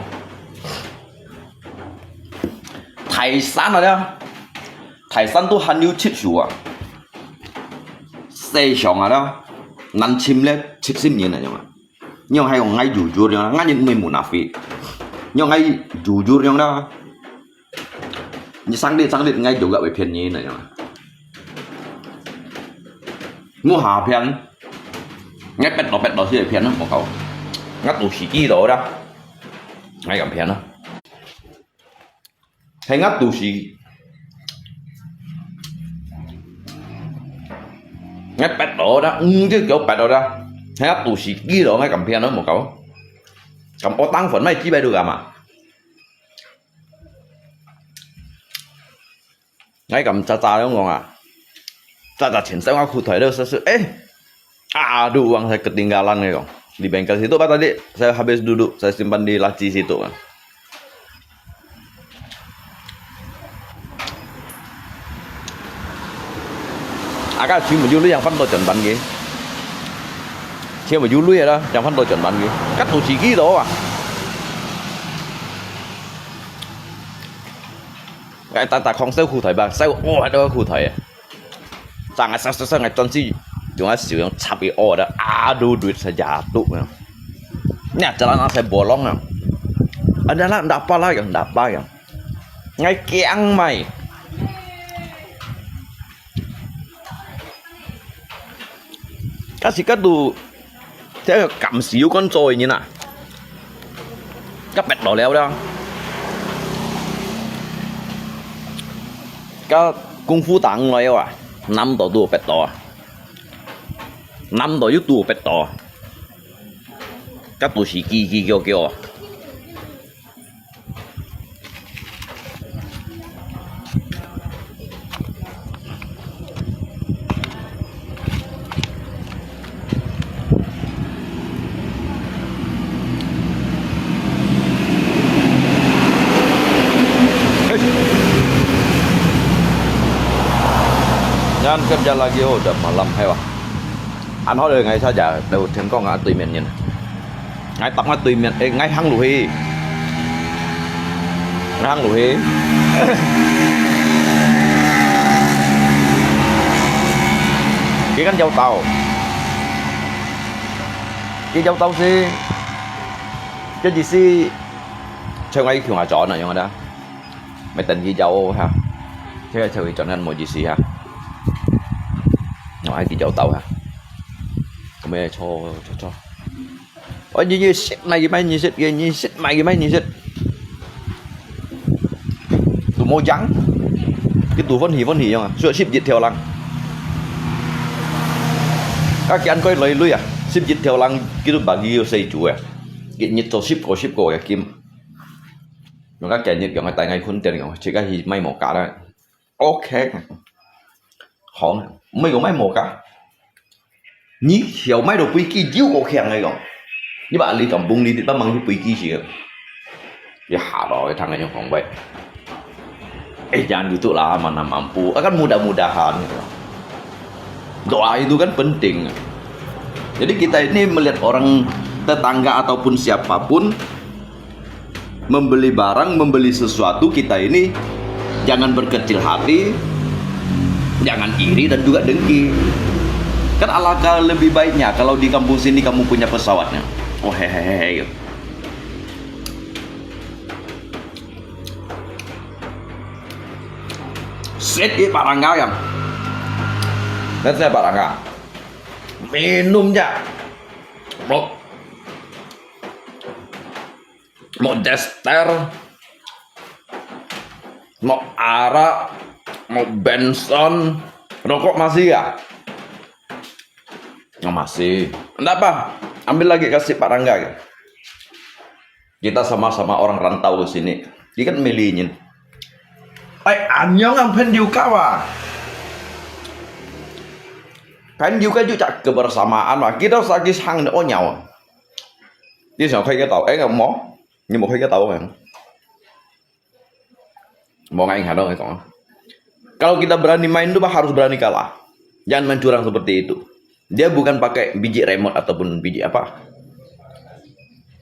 Thái San ada, Thái San tu han yu chit shu a. Sai siang ada, nan chim le chit sim nyen a yang a. Nyo hai ong ngai jujur yang, ngai nyen mui munafik. Nyo ngai jujur yang da. Ni sang dit sang dit ngai juga wei phian ni na yang. Mu ha phian. Ngai pet lo pet lo si phian na mo kau. Ngai tu si ki lo da. Ngai kam phian na. Hai ngat tu si. Ngai pet lo da, ng ke kêu pet lo da. Hai ngat tu si ki lo ngai kam phian lo mo kau. Kam o tang phun mai ki bai du kam a. Ngai kam cha cha yong kong a. Cha cha chen sai ngai khu thoi lo sa su. Eh. Aduh, wang saya ketinggalan ngai kong. Di bengkel situ pak tadi. Saya habis duduk, saya simpan di laci situ. Aka chim mu jului yang fan to chon ban ki. Chim mu jului ada, yang fan to chon ban ki. Kat tu si ki to a. Ngai ta ta khong sai khu thoi ba, sai o hai to khu thoi. Sang ngai sai sai sai ngai chon si, yung a siu yung chap i o da, aduh duit sa jatuh. Nya jalan nang sai bolong a. Ada lah, ndak apa lah yang, ndak apa yang. Ngai kiang mai. Kasi katu 這個敢死有關做嘅人啊，甲別落了啦。甲功夫打來啊，南島都有別島啊，南島又都有別島啊，甲都是嘰嘰叫叫啊。 Jangan kerja lagi, oh, udah malam, hai wah. An hot ngai saja, tau tengkong ah, tui mian nyen. Ngai tap ngai tui mian, eh, ngai hang lu hi. Ngai hang lu hi. Ki kan jau tau. Ki jau tau si. Ki ji si. Chau ngai kiung a chon na yong da. Mai ten ki jau ha. Chau chau ki chon kan mo ji si ha. Ngai ki jau tau ha. Ko mai cho cho cho. Ôi, nyi, nyi sit mai ki mai nyi sit, nyi, nyi sit mai ki mai nyi sit. Tu mo jang. Ki tu phun hi phun hi yong a. Suat sip jit theo lang. Ka kian koi loi lui a. Sip jit theo lang ki tu bagi yo sei chu a. Ki nyit to sip ko sip ko ya kim. Yong ka kian nyit yong ka tai ngai khun tian yong. Chik ka hi mai mo ka la. OK. Hong, mai ko mai mo ka. Nyi hiau mai do pui ki jiu ko khiang ngai kong. Nyi ba li kampung li dit ba mang hi pui ki si. Ya ha lo, thang ngai yong hong bai. Eh, jangan gitu lah, mana mampu. Akan mudah-mudahan gitu. Doa itu kan penting. Jadi kita ini melihat orang tetangga ataupun siapapun membeli barang, membeli sesuatu, kita ini jangan berkecil hati, jangan iri dan juga dengki. Kan alangkah lebih baiknya kalau di kampung sini kamu punya pesawatnya. Oh, hehehe, gitu. Sit i parangga yang. Let's say parangga. Minum ja. Mo, mo Dester. Mo arak. Mo Benson. Rokok masih ya? Oh, masih. Ndak apa. Ambil lagi kasih Pak Rangga. Kita sama-sama orang rantau ke sini. Ikan milih nyin. Ai, anyong ang 朋友 kau ah. 朋友 kau juga kebersamaan ah. Kita sagi sang ni onyau. Dia siapa kau tahu? Eh, nggak mau. Ni mau kau tahu kan? Mau ngai halo kau. Kalau kita berani main tu harus berani kalah. Jangan main curang seperti itu. Dia bukan pakai biji remote ataupun biji apa.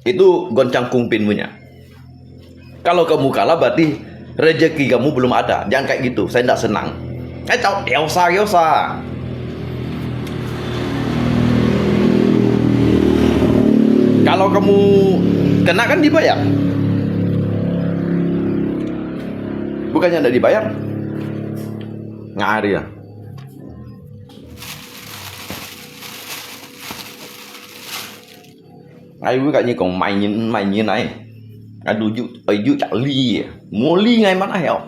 Itu goncang kungpin punya. Kalau kamu kalah berarti rezeki kamu belum ada. Jangan kayak gitu. Saya tidak senang. Eh, tahu, tidak usah, tidak usah. Kalau kamu kena kan dibayar. Bukannya tidak dibayar. Ngari ya. Ai, ui, kat nyi kong mai nyin, mai nyin ai. Ai, du ju, ai, ju chak li. Mo li ngai man ai heo.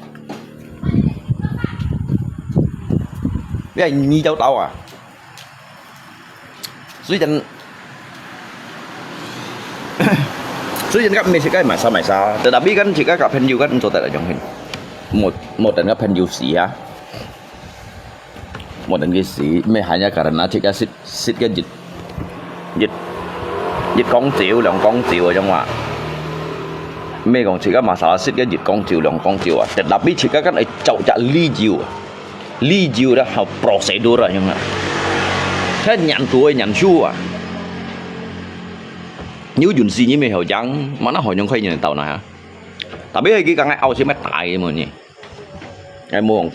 Ya, nyi jau tau ah. Sui jan, sui jan kat me sik kai masa masa. Tetapi kan sik kai kat 朋友 kan untuk tak ada jong hin. Mo, mo dan kat 朋友 si ya. Mo dan ke si, me hanya karena sik kai sit, sit kai jit. Jit, jit kong jiu, liang kong jiu jong wa. Me kong sik kai masa sit kai jit kong jiu, liang kong jiu ah. Tetapi sik kai kan ai jau jak li jiu. Li jiu dah hau prosedur ah, yang ah. Kan nyan tuai nyan su ah. Niu jun si ni me hau jang, mana hau nyong khai nyan tau na ha. Tapi hai ki kang ai au si me tai mo ni. Ai mo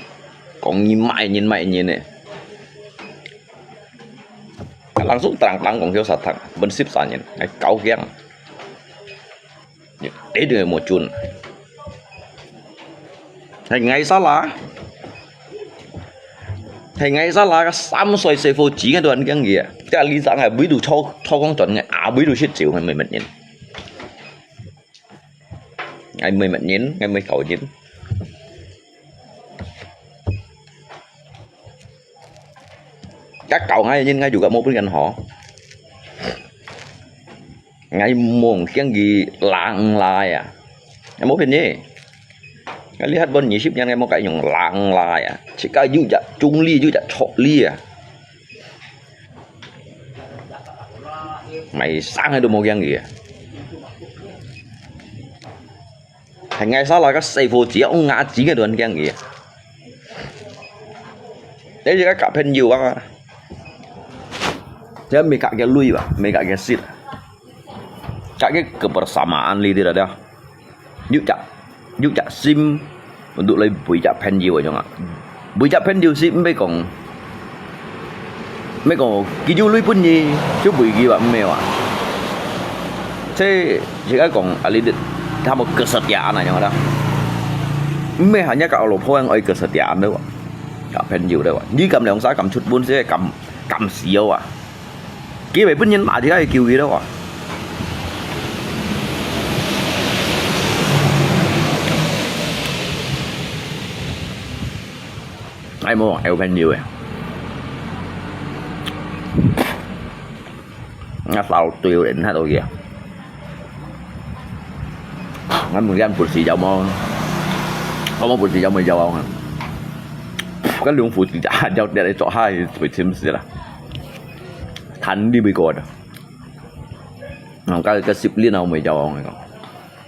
kong ni mai nyin mai nyin ne. Langsung terang-terang kong kio satang, bensip sa nyin, ai kau kiang. Ê, đừng một chun. Hay ngay sa la. Hay ngay sa la, ka sam soi se fo chi nga duan kiang ye. Ka li sa ngai bui du cho, cho kong chon ngai, a bui du shit chiu ngai mei mat nyin. Ngai mei mat nyin, ngai mei kau nyin. Ka kau ngai nyin ngai juga mo pun kan ho. Ngai mong kiang gi lang lai à. Ngai mo pin ni. Ngai lihat bon ni sip nyan ngai mo kai nyong lang lai à. Chỉ có yu ja, chung li yu ja, chok li à. Mày sáng hay đồ mo kiang gì à. Hay ngay sa la ka sei fo chi, ong nga chi ngai duan kiang gì à. Thế thì các cặp hẹn nhiều à. Thế mình cả cái lui à, mình cả cái sit. Cả cái kebersamaan li tidak ada. Yuk cak, yuk cak sim untuk lai bui cak 朋友 aja ngak. Bui cak 朋友 si mbe kong, mbe kong kiyu lui pun ni, chu bui ki wa mbe wa. Che, jika kong ali dit, 他们 kesetiaan aja ngak dah. Mbe hanya ka alo pho yang oi kesetiaan deh wa. Ka 朋友 deh wa. Ni kam leong sa kam chut bun si kam, kam siau wa. Ki bai pun nyen ma jika kiu ki deh wa. Ai mo, ai 朋友 eh. Nga sao tui en ha to kia. Ngan mung yan put si jau mo. Kau mo put si jau mo jau ang. Kan lung put si jau jau dia le chok hai put sim si la. Than di bui ko da. Nang ka ka sip lin au mo jau ang.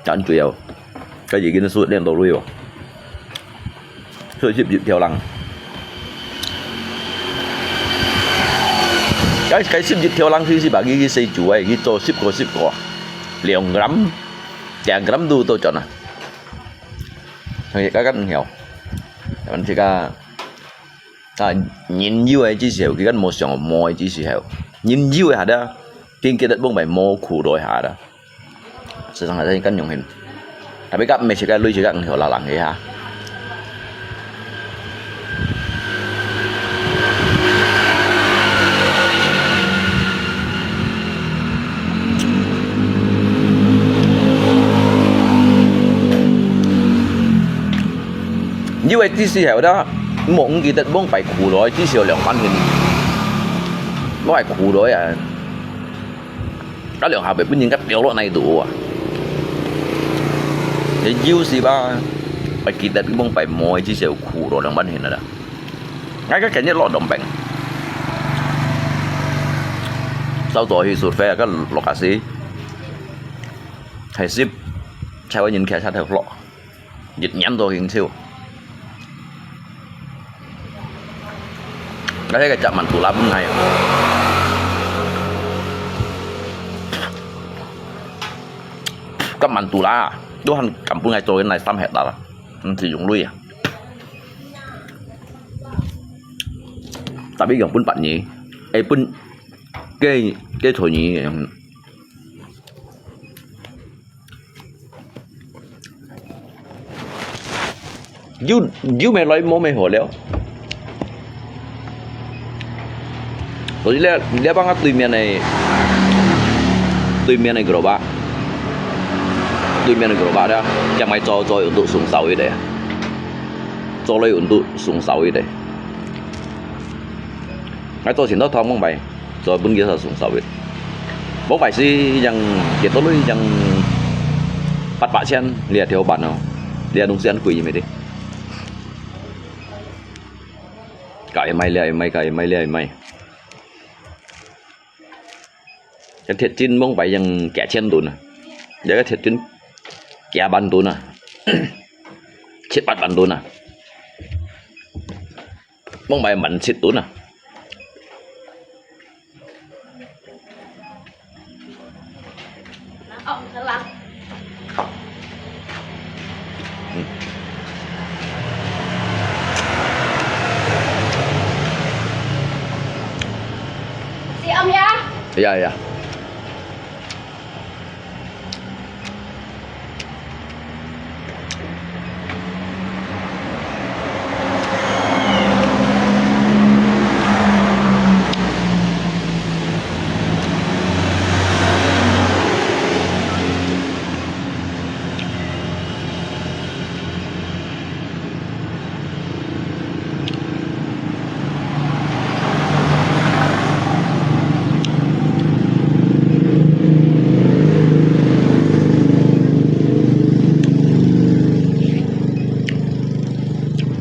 Chan chu yau. Ka yi gin su lin to lui wa. Sui sip jit thiau lang. Cái, cái sip jit thiau lang si si ba gi gi sei chu ai gi to sip ko sip ko. Liang gram. Tiang gram du to chon à. Thằng gì cái cắt hiểu. Mình chỉ cả ta nhìn yêu ai chỉ hiểu cái cắt một sòng môi chỉ hiểu. Nhìn yêu ai hả đó. Kinh cái đất bông bài mô khu đôi hả đó. Sesang hata ikan nyong hin. Tapi kak meh sika lui sika nghiau lalang he ha. Như vậy tí xì hẻo đó, mong kì tật bông phải củ đói tí xì hẻo lẻo mắn hin. Nó phải củ đói à. 該兩下會分人家掉落哪度啊？你有時吧，會記得往擺無个至少苦咯，兩萬錢了啦。𠊎个今日落當平，早早去survey个落下時，係十，才會人騎車頭落。 一年都興笑。該个隻曼都拉分𠊎，該曼都拉都還敢分𠊎做个那三hektar啊，毋使用鐳啊。Tapi用分八年，哎，分幾幾多年个。 有有咩來無咩好了。所以咧，你幫我對面个對面个gerobak，對面个gerobak咧，將來做做用到送燒一个，做來用到送燒一个。𠊎做前頭頭望擺。 做分佢送燒个。無壞事，樣幾多鐳，樣八百千，你也條辦哦，你也弄時間貴咩的。該賣了賣，該賣了賣。這鐵筋望擺樣幾千噸啊，這个鐵筋幾萬噸啊，七八萬噸啊。 望擺萬七噸啊。嗯。係恁樣？係啊，係啊。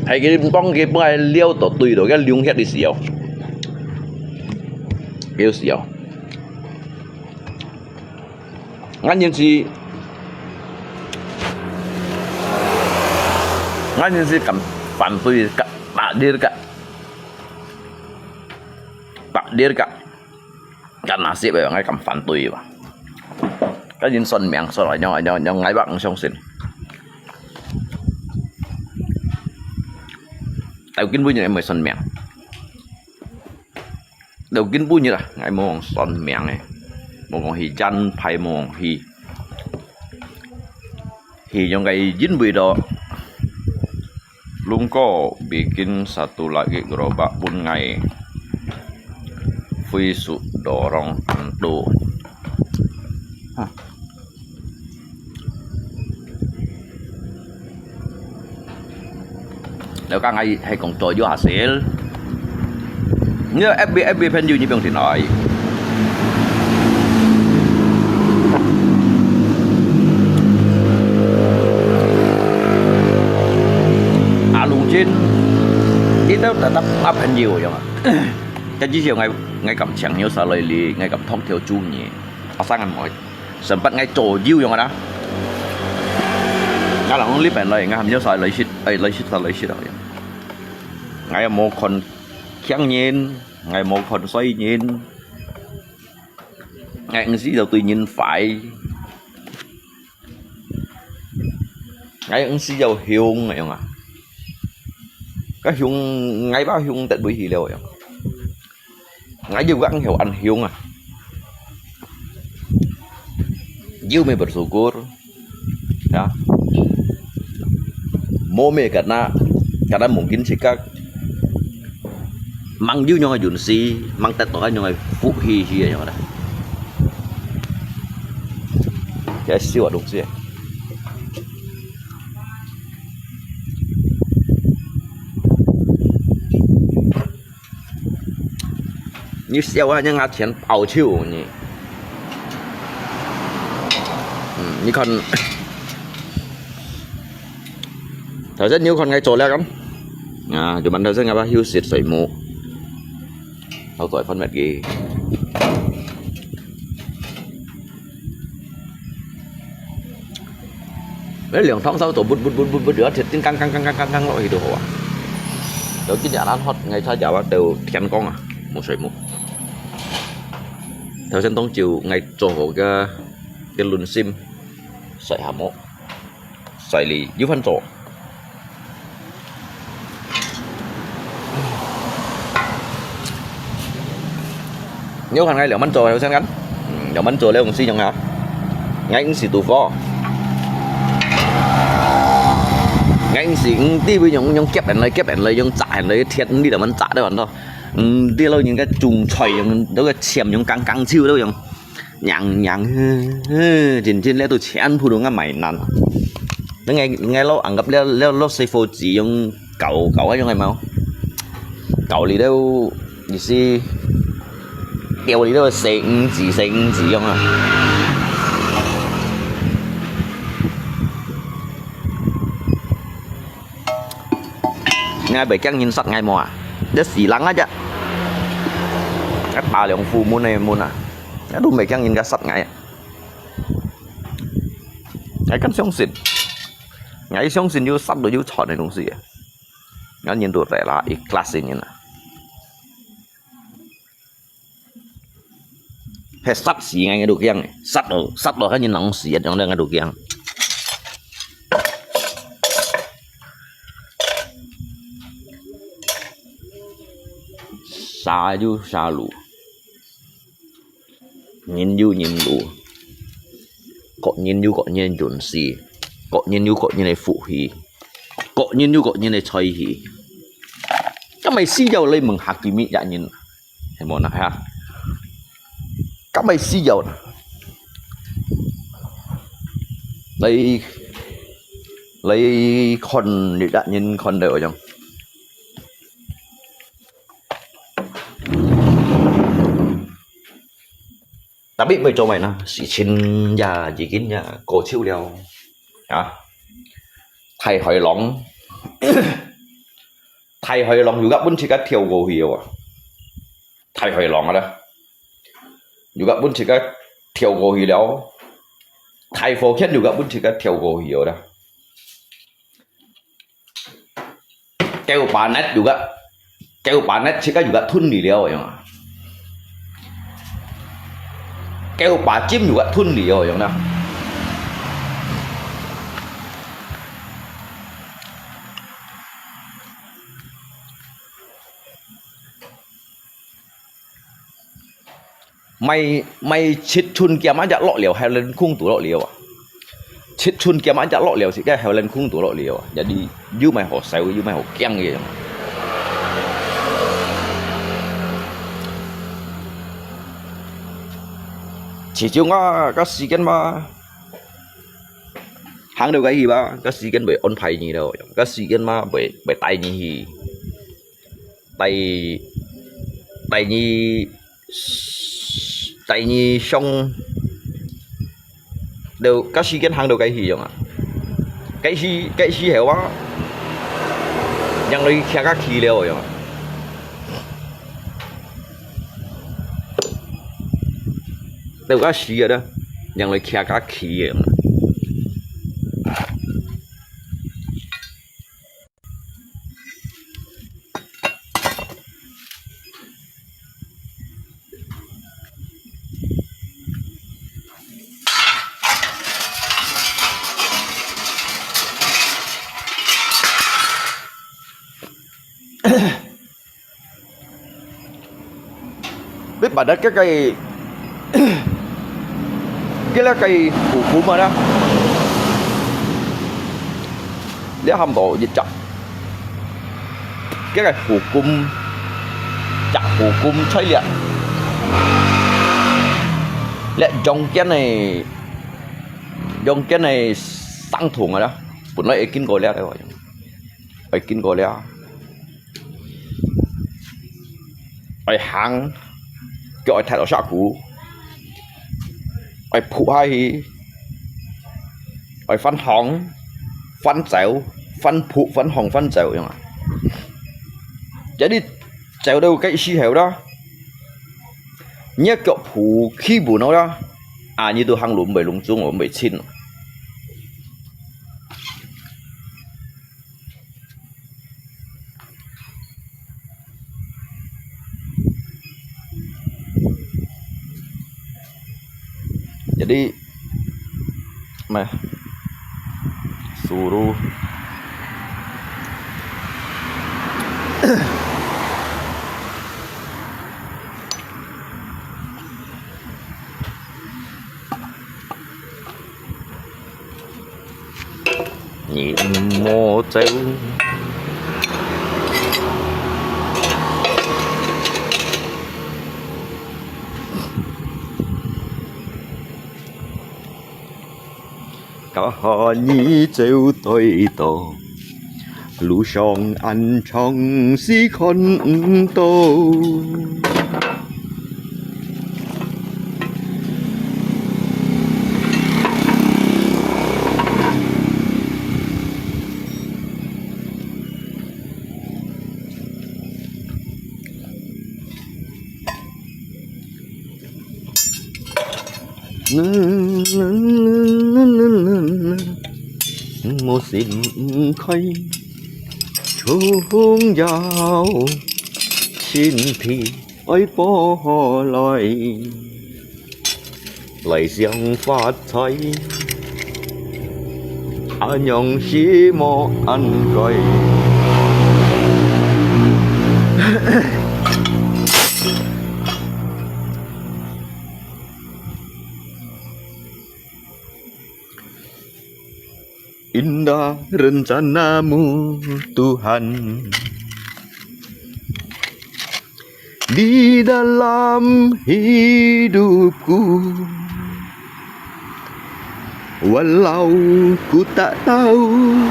係佢幫佢本來撩到對到，該兩隻个時候，幾時哦？ 𠊎認識，𠊎認識敢反對个，白日个，白日个，敢拿色个，𠊎敢反對吧。該人算命，算來，仰仰仰，𠊎毋相信。但根本就毋係算命。 到今晡日啊，𠊎無講算命个，無講去占牌，無講去，去用个因為到，lungko bikin satu lagi gerobak pun ngai, fui su dorong tentu. Ha. 了解，𠊎係講做有下先。你个F B，F B朋友你放進來。阿龍真，你都特特阿朋友樣啊。這之前𠊎，𠊎敢請你上來哩，𠊎敢通條主意，阿生人愛。 Sempat𠊎左右樣啊。𠊎人呢邊來，𠊎喊你上來食，哎，來食，上來食啊。𠊎又無看強人，𠊎無看衰人，𠊎毋係要對人壞，𠊎毋係要凶樣啊。該凶，𠊎把凶得會去了樣。 𠊎又講曉恁凶啊。有咩bersyukur，ya。無咩kena，kena mungkin自家吂有樣个運勢，吂得到恁樣个福氣去个樣啦。這笑啊，東西。 你笑啊，你拿錢包手呢。你看，頭先你有看𠊎做了咁？啊，就問頭先𠊎把休息睡目，好再分別佢。 誒，涼湯燒到啵啵啵啵啵，要鐵定剛剛剛剛剛剛落去都好啊。有今日恁渴，𠊎差點啊，到天光啊，無睡目。頭先當朝𠊎做好个个卵心，睡下目，睡哩又翻做。 你有看𠊎兩萬做，有想看？嗯，兩萬做了，用四種啊。𠊎用四度火。𠊎用四，嗯，地位用，用夾人來，夾人來，用炸人來，鐵，你兩萬炸得完咯。嗯，地咯，人家種菜用，那个簽用，刚刚手都用，娘娘，真正咧都全部都买难。那个，那个咯，anggap了，了，了，师傅只用 搞，搞該種係無？搞你都意思，掉你都四五字，四五字樣啊。𠊎袂驚人殺𠊎無啊？這死人啊隻！𠊎打兩副門个門啊，𠊎都袂驚人家殺𠊎啊！𠊎敢相信，𠊎相信有殺到有賺个東西啊！ Ngăn nhìn tụt rẻ là ikhlas nhìn à. He sat si ngai ngai duk yang. Sat lo, sat lo kan nhìn nong si yang ngai duk yang. Sa ju sa lu. Nhân dụ nhân dụ. Có nhân dụ có nhân dụ si. Có nhân dụ có nhân dụ phú hí. Có nhân dụ có nhân dụ choi hí. Cái mày si giàu lấy mừng hạt kì mỹ dạ nhìn. Hay món nào ha? Cái mày si giàu nè. Lấy, lấy con để dạ nhìn con đều chẳng. Tapi mày cho mày nè, sự chín ya, chỉ kín ya, cô chiêu liao. Hả? Thầy hỏi lòng. Thầy hỏi lòng, dù gặp bốn chỉ cắt thiêu cô hiểu à? Thầy hỏi lòng à đó. Dù gặp bốn chỉ cắt thiêu cô hiểu liao. Thầy phổ khiết dù gặp bốn chỉ cắt thiêu cô hiểu đó. Kêu bà nét dù gạ. Kêu bà nét chỉ có dù gạ thun đi liao yong. Kêu bà chim dù gạ thun đi liao yong nè. Mày, mày chết chun kia mà chả lọt liao, hay lên khung tủ lọt liao à? Chết chun kia mà chả lọt liao, thì cái hay lên khung tủ lọt liao à? Jadi, you mày họ xéo, you mày họ kiang kìa. Chỉ chịu ngó, có sự kiện mà. Hàng đầu cái gì ba, có sự kiện bởi ôn phải gì đâu, có sự kiện mà bởi, bởi tay gì. Tay, tay nhì, tay nhì sông. Đầu, các sĩ kiến hàng đầu cái gì không ạ? Cái gì, cái gì hiểu á? Yang lấy kia các khi liao không ạ? Đầu các sĩ ở đó. Yang lấy kia các khi không ạ? Biết bà đã cái cây, cái lá cây phủ cúm mà đó. Lé hâm tổ dịch chậm. Cái cây phủ cúm, chặt phủ cúm thấy liệt. Lé dòng cái này, dòng cái này sang thùng rồi đó. Bữa nay kinh gọi lé rồi. Ơi kinh gọi lé. Ơi hàng, kêu ơi thay đổi sắc cũ. Ơi phụ hai hí. 愛翻行、翻走、翻仆、翻行、翻走樣啊。Jadi走到該時候啦，若腳步企穩好啦，啊，你都行路毋會攏總，毋會親。 Jadi, meh, suruh. 你莫走。看你走對到，路上恁長時看毋到。 無心開，重要身體愛保好來，來想發財，恁樣係無恁該。 Indah rencana-Mu, Tuhan, di dalam hidupku. Walau ku tak tahu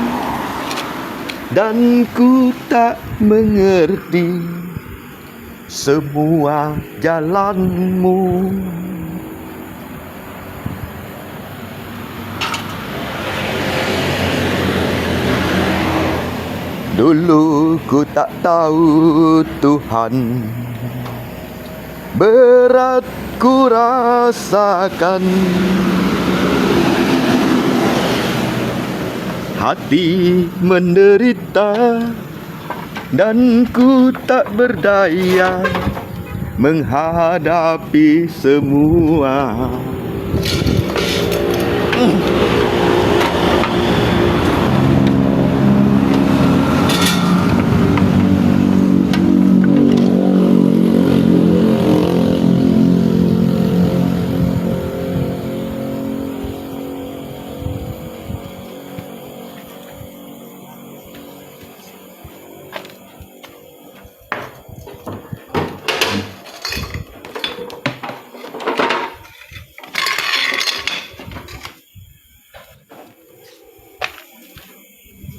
dan ku tak mengerti semua jalan-Mu. Dulu ku tak tahu, Tuhan, berat ku rasakan. Hati menderita dan ku tak berdaya menghadapi semua.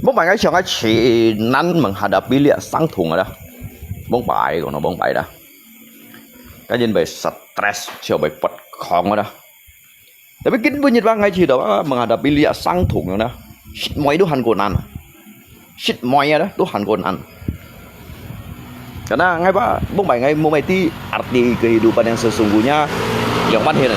往擺𠊎想𠊎盡難menghadapi這傷痛个啦。往擺講到往擺啦，該因為stress就會發狂个啦。Tapi今晡日吧，𠊎知道啊，menghadapi這傷痛个啦，食糜都還過難啊。 食糜啊，都還過難。Karena𠊎吧，往擺𠊎無乜知arti kehidupan yang sesungguhnya yang mana呢。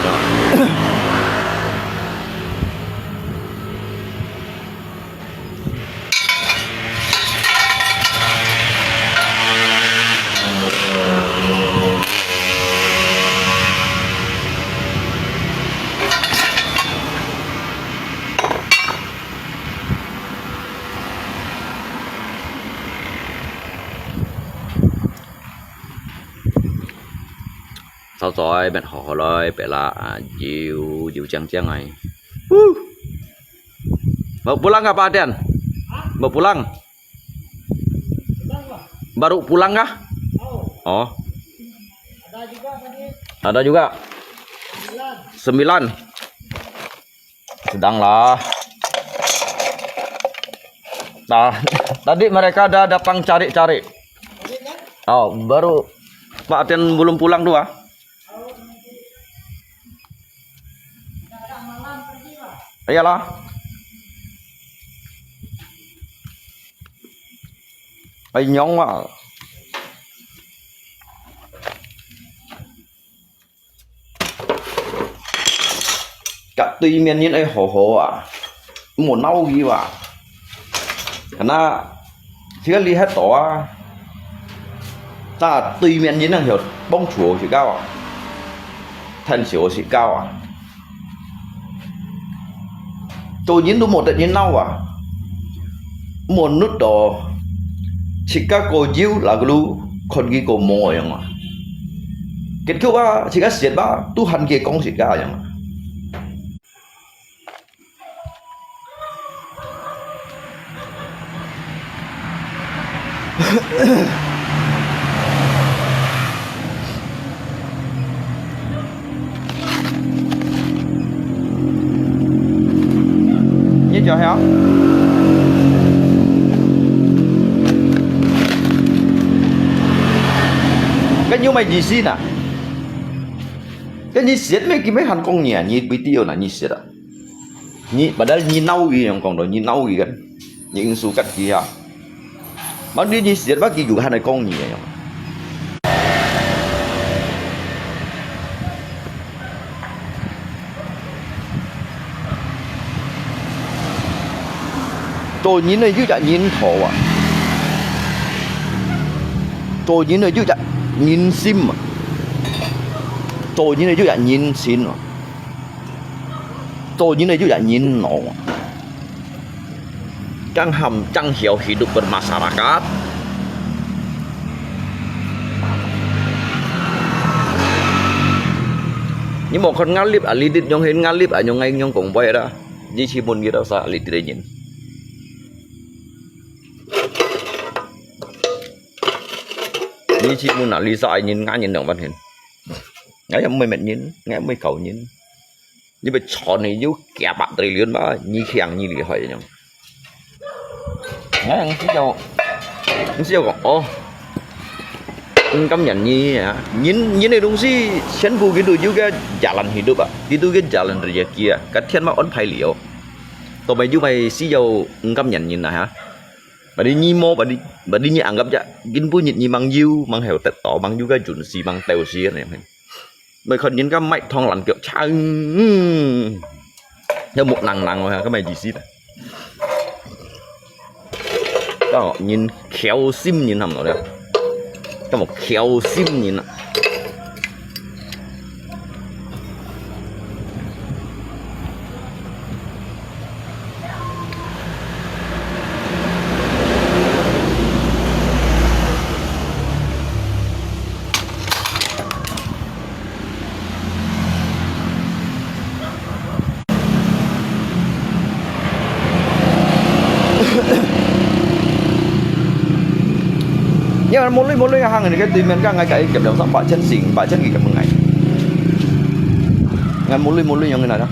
早早愛搣好好來，別啦，啊，油，油靚靚个。Wuh! Mau pulang kah, Pak Aden? Mau pulang? Baru pulang kah? Oh. Ada juga. Sembilan. Sedanglah. Nah, tadi mereka dah datang cari-cari. Oh, baru Pak Aden belum pulang tu ah. Iyalah. 愛仰啊？ 甲對面人愛好好啊，莫鬧佢啊。該那，自家理較多啊。但對面人能曉幫助自家啊，趁手自家啊。做人都莫得人鬧啊，莫努到自家過有啦个路，看佢過無樣啊。 結局啊，自家蝕啊，都還佢講自家樣啊。你叫啥？該你有麼意思呢？該你蝕咩？佢咩還講你啊？你video呢？你蝕啊？你，padahal你鬧佢樣講到，你鬧佢kan？你應酬佢啊？Mandi你蝕，mandi佢還來講你啊樣。 做人呢，有隻人頭啊，做人呢，有隻人心啊，做人呢，有隻人情啊，做人呢，有隻人腦啊。 正喊，正曉hidup bermasyarakat。你莫看ngalip啊，lidit nyong hin ngalip啊，nyong ngai nyong kong bai da. Ni chimun kita sa lidit nyin. Ni chimun ah, lisa ai nyin nga nyin dong ban hin. Ngai mui met nyin, ngai mui kau nyin. Ni bai chon ni yu kia bak triliun ba, ni khiang ni lihoi nyong. Ngai ang si jau, ang si jau kong, oh. Ang kam nyan ni ya. Nyin, nyin ni dong si, sian bu gitu juga jalan hidup ah. Gitu juga jalan rezeki ah. Katian ma on pai liu. To mai ju mai si jau ang kam nyan nyin ah ha. Badi nyi mo, badi, badi nyi anggap ja, gin bu nyi, nyi mang yu, mang heo tet to, mang yu ka jun si, mang teo si, ne. Mai khon nyin ka mai thong lan kiok chang. Ya muk nang nang, ka mai di si ta. Ka nyin khiao sim nyin ham lo ya. Ka mo khiao sim nyin ah. 因為無鐳無鐳行，你个對面个𠊎个一夾兩三百千、四五百千佢夾分𠊎。𠊎無鐳無鐳樣个哪啦？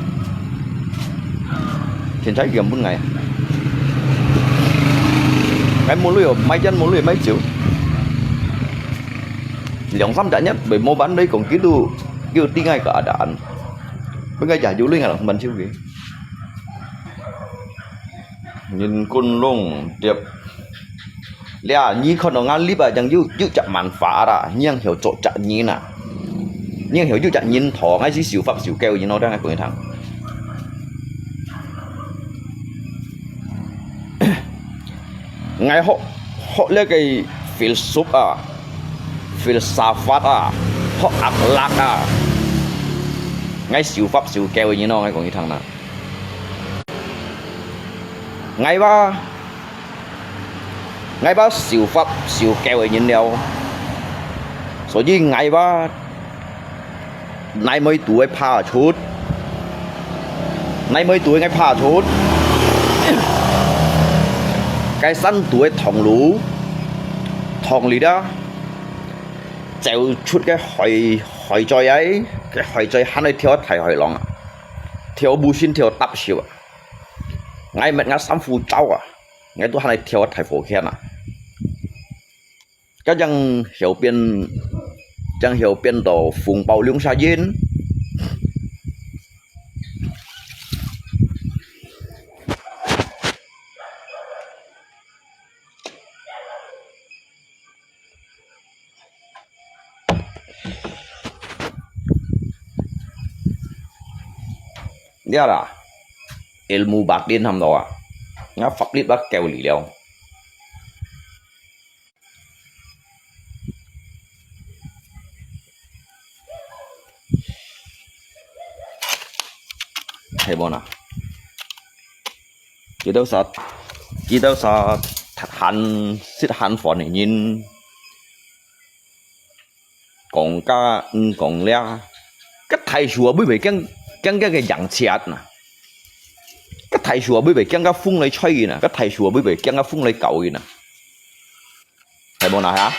現在佢夾分𠊎。𠊎無鐳哦，買煙無鐳買酒。兩三隻月，未無辦法講，佢都，佢都知𠊎个adaan。分𠊎也有鐳，𠊎就分手佢。 Nyin kun lung tiap. Lia, nyi khon dong ngalip ah, jang yu, yu jak manfaat ah, nyi ang hiu cok jak nyin ah. Nyi ang hiu yu jak nyin tho, ngai si siu fap siu keo nyin no, dang ngai pung thang. Ngai hok, hok le kei filsuf ah, filsafat ah, hok akhlak ah. Ngai siu fap siu keo nyin no, ngai kong thang na. Ngai ba, ngai ba siu fap siu keo nyin liao. 所以 ngai ba nai moi tu ai pha chut. Nai moi tu ai ngai pha chut. Kai san tu ai thong lu. Thong li da. Zeu chut kai hoi, hoi zoi ai. Kai hoi zoi han ai thiau thai hoi long ah. Thiau bu sin thiau tap siu ah. Ngai met ngai sam fu zau ah. Ngai tu han ai thiau thai fo khian ah. Ka jang hiu pian, jang hiu pian to fung pao liung sa yin. Lihat ah, ilmu batin ham to ah. Nga faplit ba kêu li liao. Hay mo na. Kita sa, kita sa han, sit han phone ni nyin. 講價毋講量，該大樹啊，會毋會驚驚驚个揚切啊？該大樹啊，會毋會驚个風來吹佢啊？該大樹啊，會毋會驚个風來搞佢啊？係無哪下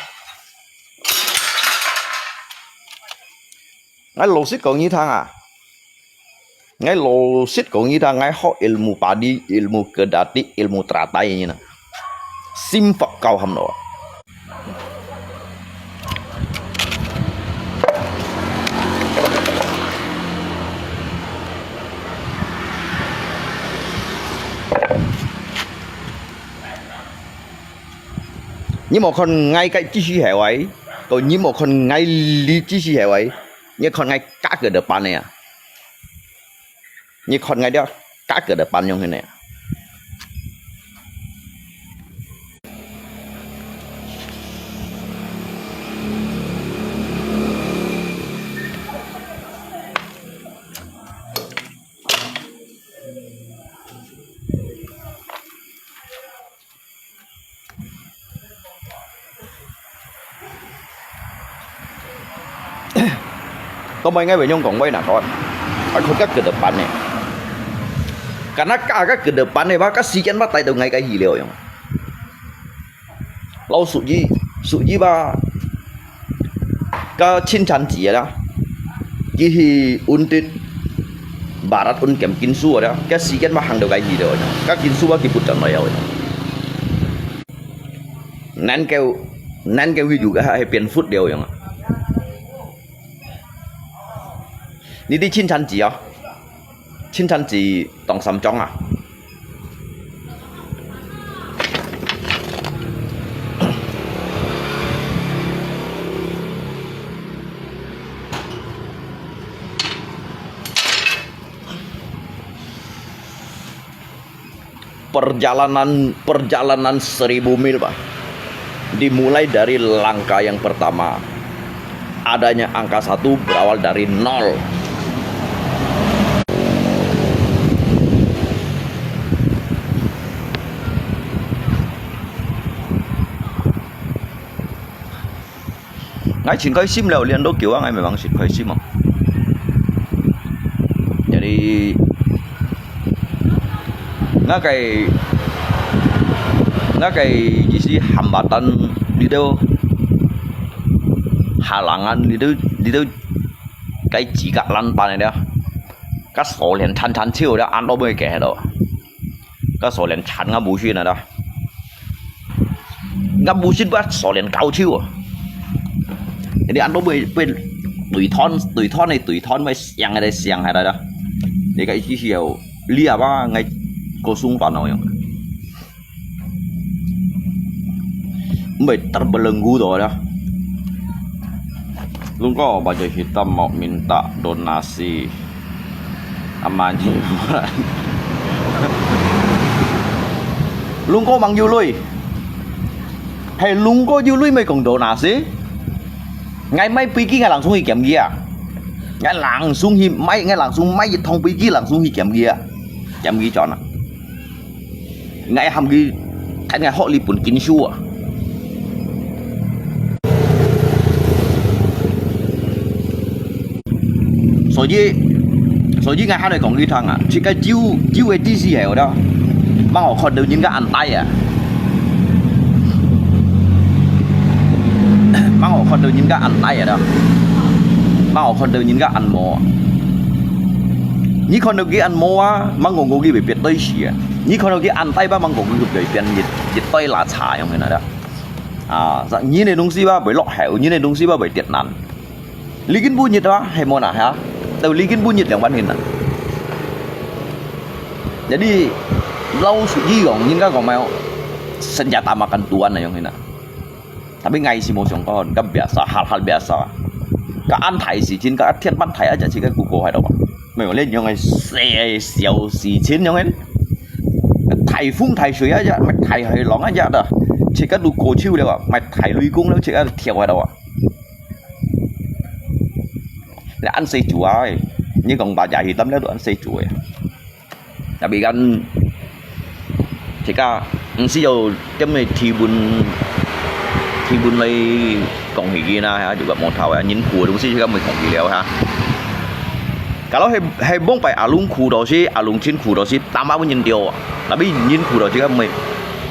？𠊎老實講你聽啊， 𠊎老實講，你聽，𠊎學ilmu padi、ilmu kedati、ilmu teratai ini nah. Simpak kau ham lo. Ni mo kon ngai kai chi chi hewai, to ni mo kon ngai li chi chi hewai, ni kon ngai ka ke depan ya. 你看𠊎這價格个反應現在。 Tao mai ngai wei nyong kong wei na kon. Ai khot ka ke depan ne. Karena ka ka ke depan ne ba ka sikian ba tai tau ngai ka hi liao yong. Lau suji, suji ba ka chin chan ji la. Ki hi un tit barat un kem kin su da. Ka sikian ba hang tau ngai hi liao yong. Ka kin su ba ki put chan liao yong. นั้นแกว นั้นแกวอยู่ก็ให้เปลี่ยนฟุตเดียวอย่างอะ นี่ที่ชินชันจีเหรอ ชินชันจีตองสามจ้องอ่ะ Perjalanan, perjalanan seribu mil, Pak. Dimulai dari langkah yang pertama. Adanya angka satu berawal dari nol. 𠊎盡開心了，連到叫啊，𠊎咪講盡開心哦。Jadi，𠊎个，𠊎个意思hambatan裡頭，halangan裡頭，裡頭，該幾個爛板个了，該手連攤攤手了，安到尾个了。 該手連纏啊無信啊啦。啊無信，該手連高手啊。你安到尾，尾對斷，對斷个對斷，尾想个想下來啦。你个意思係有，你啊嘛，𠊎個送飯哦樣。Mbak terbelenggu to lah. Lungko baju hitam mau minta donasi. Aman. Lungko mang yu lui. Hai lungko yu lui mai kong donasi. Ngai mai pui ki ngai langsung hi kiam ki a. Ngai langsung hi mai, ngai langsung mai thong pui ki langsung hi kiam ki a. Kiam ki chọn a. Ngai ham ki, kan ngai hok li pun kin shu a. 所以，所以𠊎還來講你聽啊，自家酒，酒个知識係有了，吂好看到人家恁大啊，吂好看到人家恁大啊，吂好看到人家恁無啊。你看到佢恁無啊，吂講過佢會變對死啊。你看到佢恁大吧，吂講佢會變一，一堆垃圾樣个啦。啊，人个東西吧會落後，人个東西吧會跌難。 Ligin bunyit ah, hei mo na ha. Tau ligin bunyit yang panin na. Jadi, lau su yi yong, yin ka kong mai, senjata makan tuan na yong hina. Tapi ngai si mo siong kon, ka biasa, hal-hal biasa. Ka an thai si jin, ka thiat man thai aja si ka kuko hai dok. 無有恁樣个細个小事情樣个，大風大水啊，也毋係大海浪啊，也得，自家都過手了啊，毋係大雷公了，自家都跳下了啊。你恁細做啊，你講大家去擔了都恁細做啊。Tapi kan，自家毋需要點个提問，提問來講起佢啦，哈，就个無頭啊，人苦个東西自家毋會講起了哈。Kalau係，係往擺阿龍苦到死，阿龍真苦到死，打馬分人掉啊。Tapi人苦到自家毋會，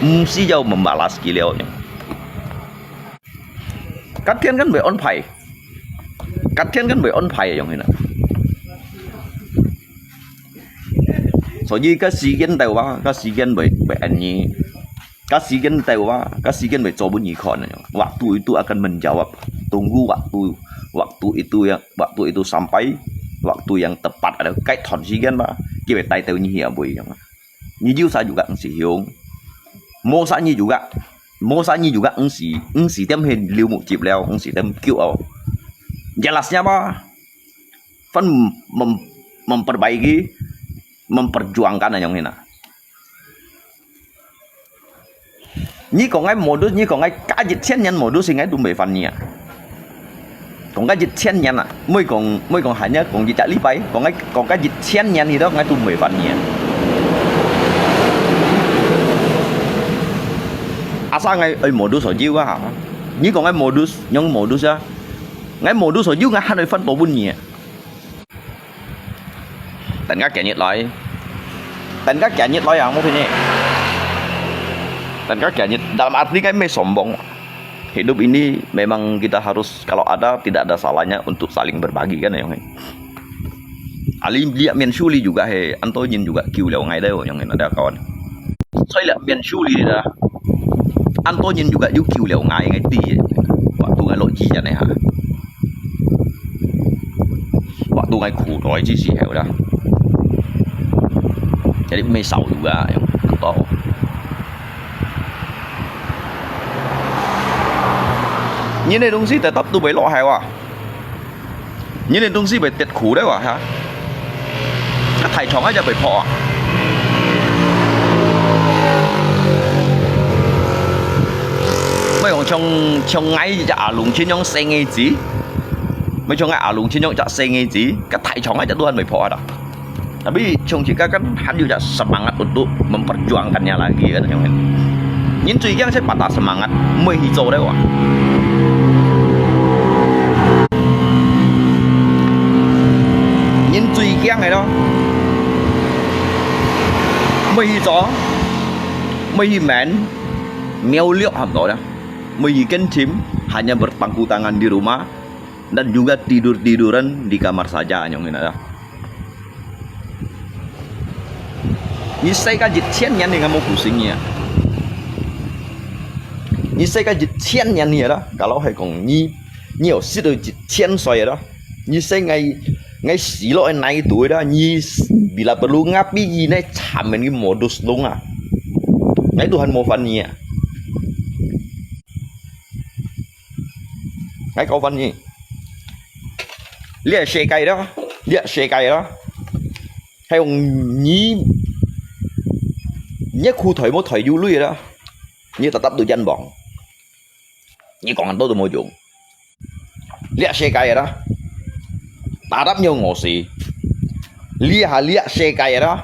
毋需要membalas佢了。隔天kan會安排，隔天kan會安排樣个啦。所以个時間到啊，个時間會，會恁呢，个時間到啊，个時間會做分你看个。Waktu itu akan menjawab. Tunggu waktu, waktu itu yang, waktu itu sampai, waktu yang tepat. Ada kait thon 時間嘛，佢會帶到你去啊，會樣啊。你有啥有个毋使用，無啥你有个，無啥你有个毋使，毋使點去流目汁了，毋使點救哦。Jelasnya apa? Fan mem-, memperbaiki, memperjuangkan anyong hina. Ni kong ai modus, ni kong ai ka jit chen nyan modus, ngai tu mei fan ni ah. Kong ka jit chen nyan ah, mei kong, mei kong hanya kong jit chak li pai, kong ai, kong ka jit chen nyan ni dok ngai tu mei fan ni ah. Asa ngai ai modus so jiu ah. Ni kong ai modus, nyong modus ah. Ngai modus so jiu ngai han ai fan to bun ni ah. Tengah kian nyit lai. Tengah kian nyit lai ang mo pini. Tengah kian nyit dalam arti kan mei sombong. Hidup ini memang kita harus, kalau ada, tidak ada salahnya untuk saling berbagi kan, yang. Ali dia main suli juga he, anto nyin juga kiu leo ngai deh, yang ada kawan. Saya lihat main suli dah. Anto nyin juga yu kiu leo ngai ngai ti. Waktu ngai lo ji jan ha. Waktu ngai 苦到之時候啦，有啲咩愁到啊，又多。你那東西得得都被落海哇，你那東西被跌苦的哇哈，太長啊就被破啊。 Mei kong chong chong ngai ja alung chin yong seng e ji. Mei chong ngai alung chin yong ja seng e ji. Ka thai chong ngai ja Tuhan mei pho ada. Tapi chong chika kan han yu ja semangat untuk memperjuangkannya lagi kan yang. Nyin cui kiang sai patah semangat mei hi zo deh wa. Nyin cui kiang ai lo. Mei hi zo. Mei hi men. Miau liok ham to dah. Mei hi ken chim, hanya berpangku tangan di rumah, dan juga tidur-tiduran di kamar saja, nyong ina dah. Ni sai ka jit chen nyan ni kamu pusing ya. Ni sai ka jit chen nyan ni dah. Kalau hai kong ni, ni au sit jit chen soi dah. Ni sai ngai, ngai si lo nai tu dah. Ni bila perlu ngapi ni nai chamen ni modus dong ah. Ngai Tuhan mo fan ni ah. Ngai kau fan ni. Lia sekai dah, lia sekai dah. Hai ong ni, ni khu thoi mo thoi yu lui dah. Ni tatap tu jan bong. Ni kong an to tu mo jong. Lia sekai dah. Tatap nyo ngo si. Lia ha lia sekai dah.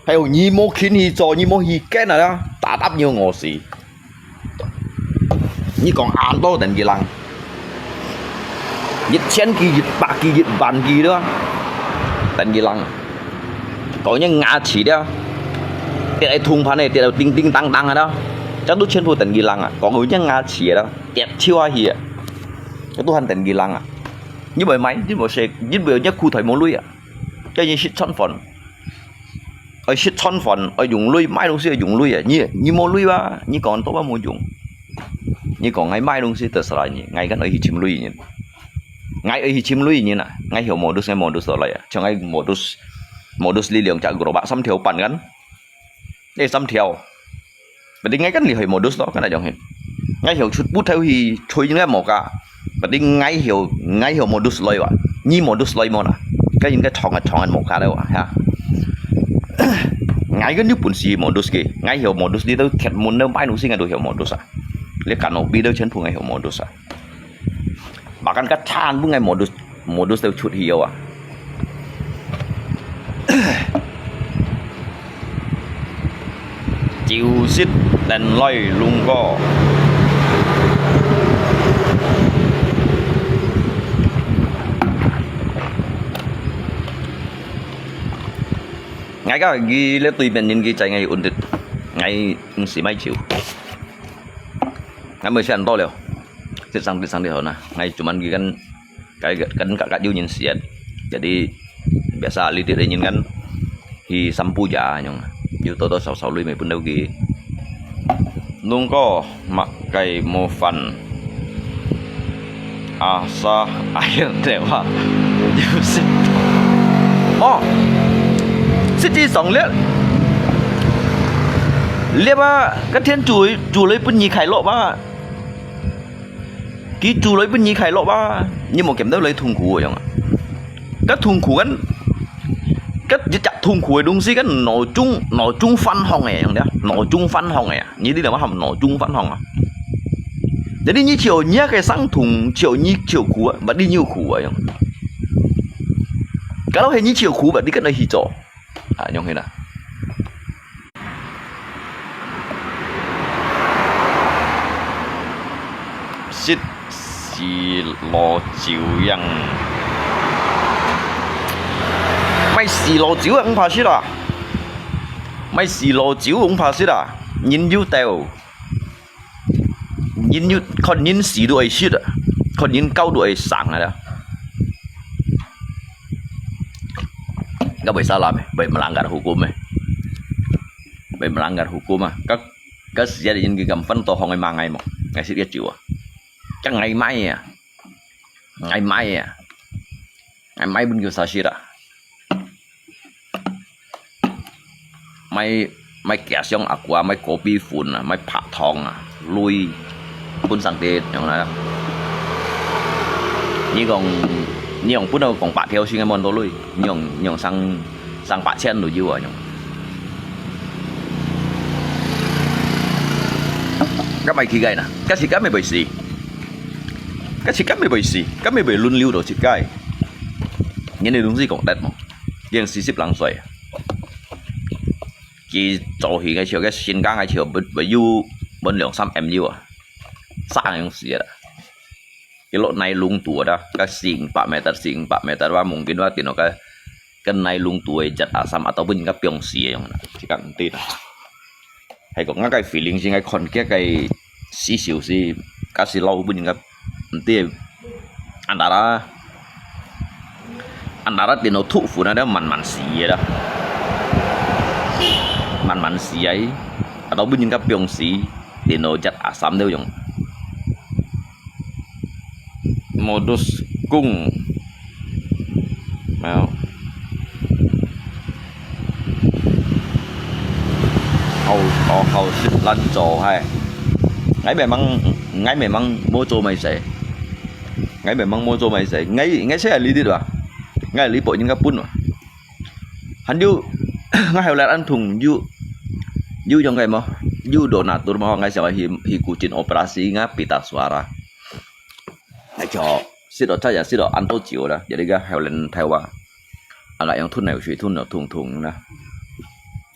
Hai ong ni mo khin hi zo, ni mo hi ken dah. Tatap nyo ngo si. Ni kong an to ten ki lang. Yit chen ki, yit pak ki, yit ban ki dah. Ten ki lang. Kong ni nga chi dah. Tiat ai thung phan ai, tiat ai ting ting tang tang dah. Chang tu chen pu ten ki lang ah. Kong ni nga chi dah. Tiat chiu ah hi ah. Chang tu han ten ki lang ah. Ni boi mai, ni boi se, ni boi ni khu thoi mo lui ah. Chang ni sit chon phon. Ai sit chon phon, ai yung lui, mai dong si ai yung lui ah. Ni, ni mo lui ba, ni kong to ba mo yung. Ni kong ngai mai dong si terserah ni, ngai kan ai hi chim lui ni. Ngai ai hi chim lui ni na, ngai hiu modus, ngai modus to lai ah. Chang ngai modus, modus li liang chak gerobak sam thiau pan kan. Eh, sam thiau. Berarti ngai kan li hoi modus to, kan ai jong hin. Ngai hiu chut put thiau hi, chui ngai mo ka. Berarti ngai hiu, ngai hiu modus loi wa. Ni modus loi mo na. 該應該長个長个無卡了啊，哈。𠊎个有本事modus个，𠊎曉modus，你兜鐵門兜擺東西，𠊎都曉modus啊。你canopy兜全部𠊎曉modus啊。Bahkan該全部𠊎modus，modus兜出去了啊。朝夕等來龍哥。𠊎个佢咧對面人佢在𠊎undit，𠊎毋使買酒。𠊎無想到了，這生理生理好呐，𠊎做麼佢跟 該个跟kakak有人食，jadi biasa lidit人kan去sampu ja，樣，有多多少少鐳咪分到佢。Nung ko makai mo fan asa air dewa yusit。哦，實際上咧，你啊，个天主主雷分你開落吧。 佢主來分你快樂啊，你無感到來痛苦个樣啊？該痛苦kan，該一隻痛苦个東西kan腦中腦中翻紅个樣的，腦中翻紅个啊，你知道麼个腦中翻紅啊？Jadi你就你个傷痛，就你就苦啊，berarti你有苦啊樣。Kalau係你就苦，berarti kan來去做啊，樣係啦。 食死老酒樣。賣死老酒啊，毋怕食啊！賣死老酒毋怕食啊！人有兜，人有，看人死都愛食啊，看人高都愛生啊啦。該會使啦咩？會melanggar hukum咩？會melanggar hukum啊！該 該時節人佢敢分到行个嘛，𠊎無，𠊎食个酒啊。該𠊎買啊，𠊎買啊，𠊎買分佢啥食啊？買買家鄉aqua，買kopi粉啊，買白糖啊，鐳分上帝樣啦。你講你用本來講白條先个問到鐳，你用你用上上八千都有啊，用。 該買去个呐，該時間咪會死，該時間咪會死，該咪會輪流到自家。人个東西講得無，已經四十零歲，佢做起个時候，該身家个時候，會會有分兩三M有啊，生樣死个啦。佢落泥窿肚啊，該四五百meter，四五百meter哇，mungkin哇，電腦該 跟泥窿肚个zat asam，ataupun人家放死个樣啦，自家毋知啦。係講𠊎个feeling係𠊎看佢个死笑是，假使老分人家毋知，antara antara電腦突funn啊，慢慢死个啦，慢慢死个，ataupun人家放死，電腦zat asam都樣。 Modus kung. Mau. Hau, oh, hau sit lan cho hai. Ngai memang, ngai memang mo cho mai sai. Ngai memang mo cho mai sai. Ngai, ngai sai li dit ba. Ngai li po jing kapun ba. Han yu, ngai hau lat an thung yu, yu jong kai mo. Yu donatur mo ngai sa hi, hi kucing operasi nga pita suara. Ngai cho, sit do cha ya sit do an to chiu la. Jadi ga hau len thai wa. Ala yang thun nai shui thun no thung thung na.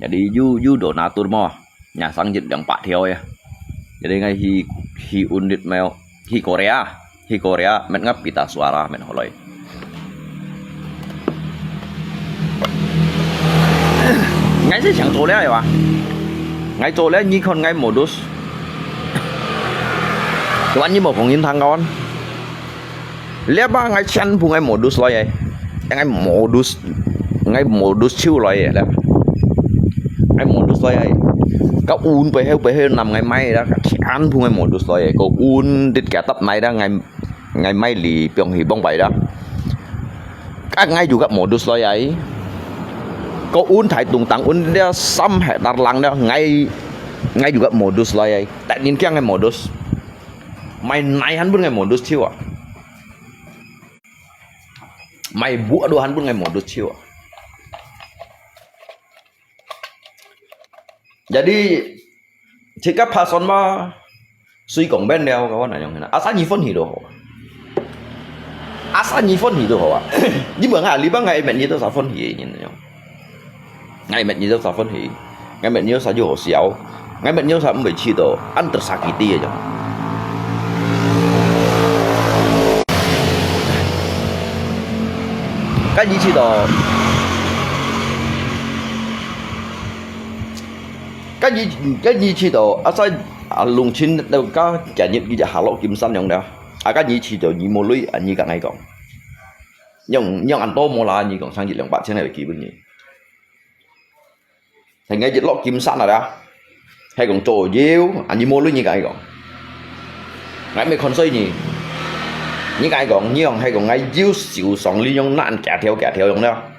Jadi yu, yu donatur mo. Nhà sản xuất 兩百條呀。Jadi ngai hi, hi unit mèo, hi Korea, hi Korea, met ngap pita suara met holoi. Ngai si chang cho le ai wa. Ngai cho le ni kon ngai modus. Tuan ni mo kong in thang kawan. Liap ba ngai chan pu ngai modus loi ai. Ngai modus, ngai modus chiu loi ai. Ngai modus loi ai. Ka un pe heu pe heu nam ngai mai da ka chan pu ngai modus loi ai. Ko un dit ka tap mai da ngai, ngai mai li piong hi bong bai da. Ka ngai ju ka modus loi ai. Ko un thai tung tang un dia sam he tar lang da ngai, ngai ju ka modus loi ai. Tak nin kiang ngai modus. Mai nai han bun ngai modus chiu a. 買屋都還分𠊎摸得手啊。Jadi，自家拍算嘛，隨講便了，kawan，恁樣啦。Asal你歡喜就好啊。Asal你歡喜就好啊。你問𠊎，你問𠊎，乜你都啥歡喜个人樣。 𠊎乜你都啥歡喜，𠊎乜你都啥就好笑，𠊎乜你都啥毋會試到，恁得sakit个樣。該你試到，該你，該你試到，啊，在啊，農村到今日佢就下落金山樣了。啊，該你試到，你無鐳，啊，你同𠊎講，用，用恁多無啦，你講上一兩百千个基本你。 係𠊎一落金山啊啦，係講做妖，啊，你無論你同𠊎講，𠊎毋係看衰你。你同𠊎講，你講係講𠊎有受傷，你用難假條假條用了。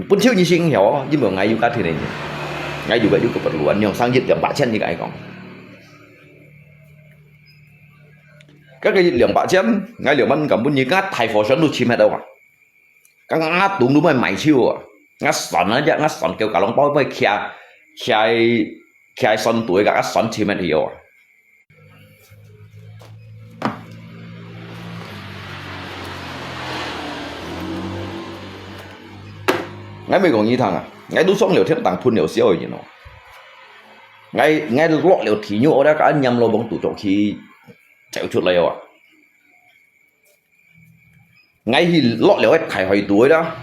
本手你先曉哦，因為𠊎有家庭个人，𠊎有个有个keperluan，你用上一兩百千你同𠊎講。該个一兩百千，𠊎兩萬敢分你，該大貨船都沉忒了啊！ 該𠊎，𠊎東都毋會賣手啊！𠊎船啊，這𠊎船叫甲龍包，毋會騎，騎，騎船隊个，𠊎船前面去哦。𠊎毋係講你聽啊，𠊎都上了天堂，噴了燒个人哦。𠊎，𠊎落了地獄，𠊎這个念老王肚中去走出來哦。 𠊎去落了个大海肚啦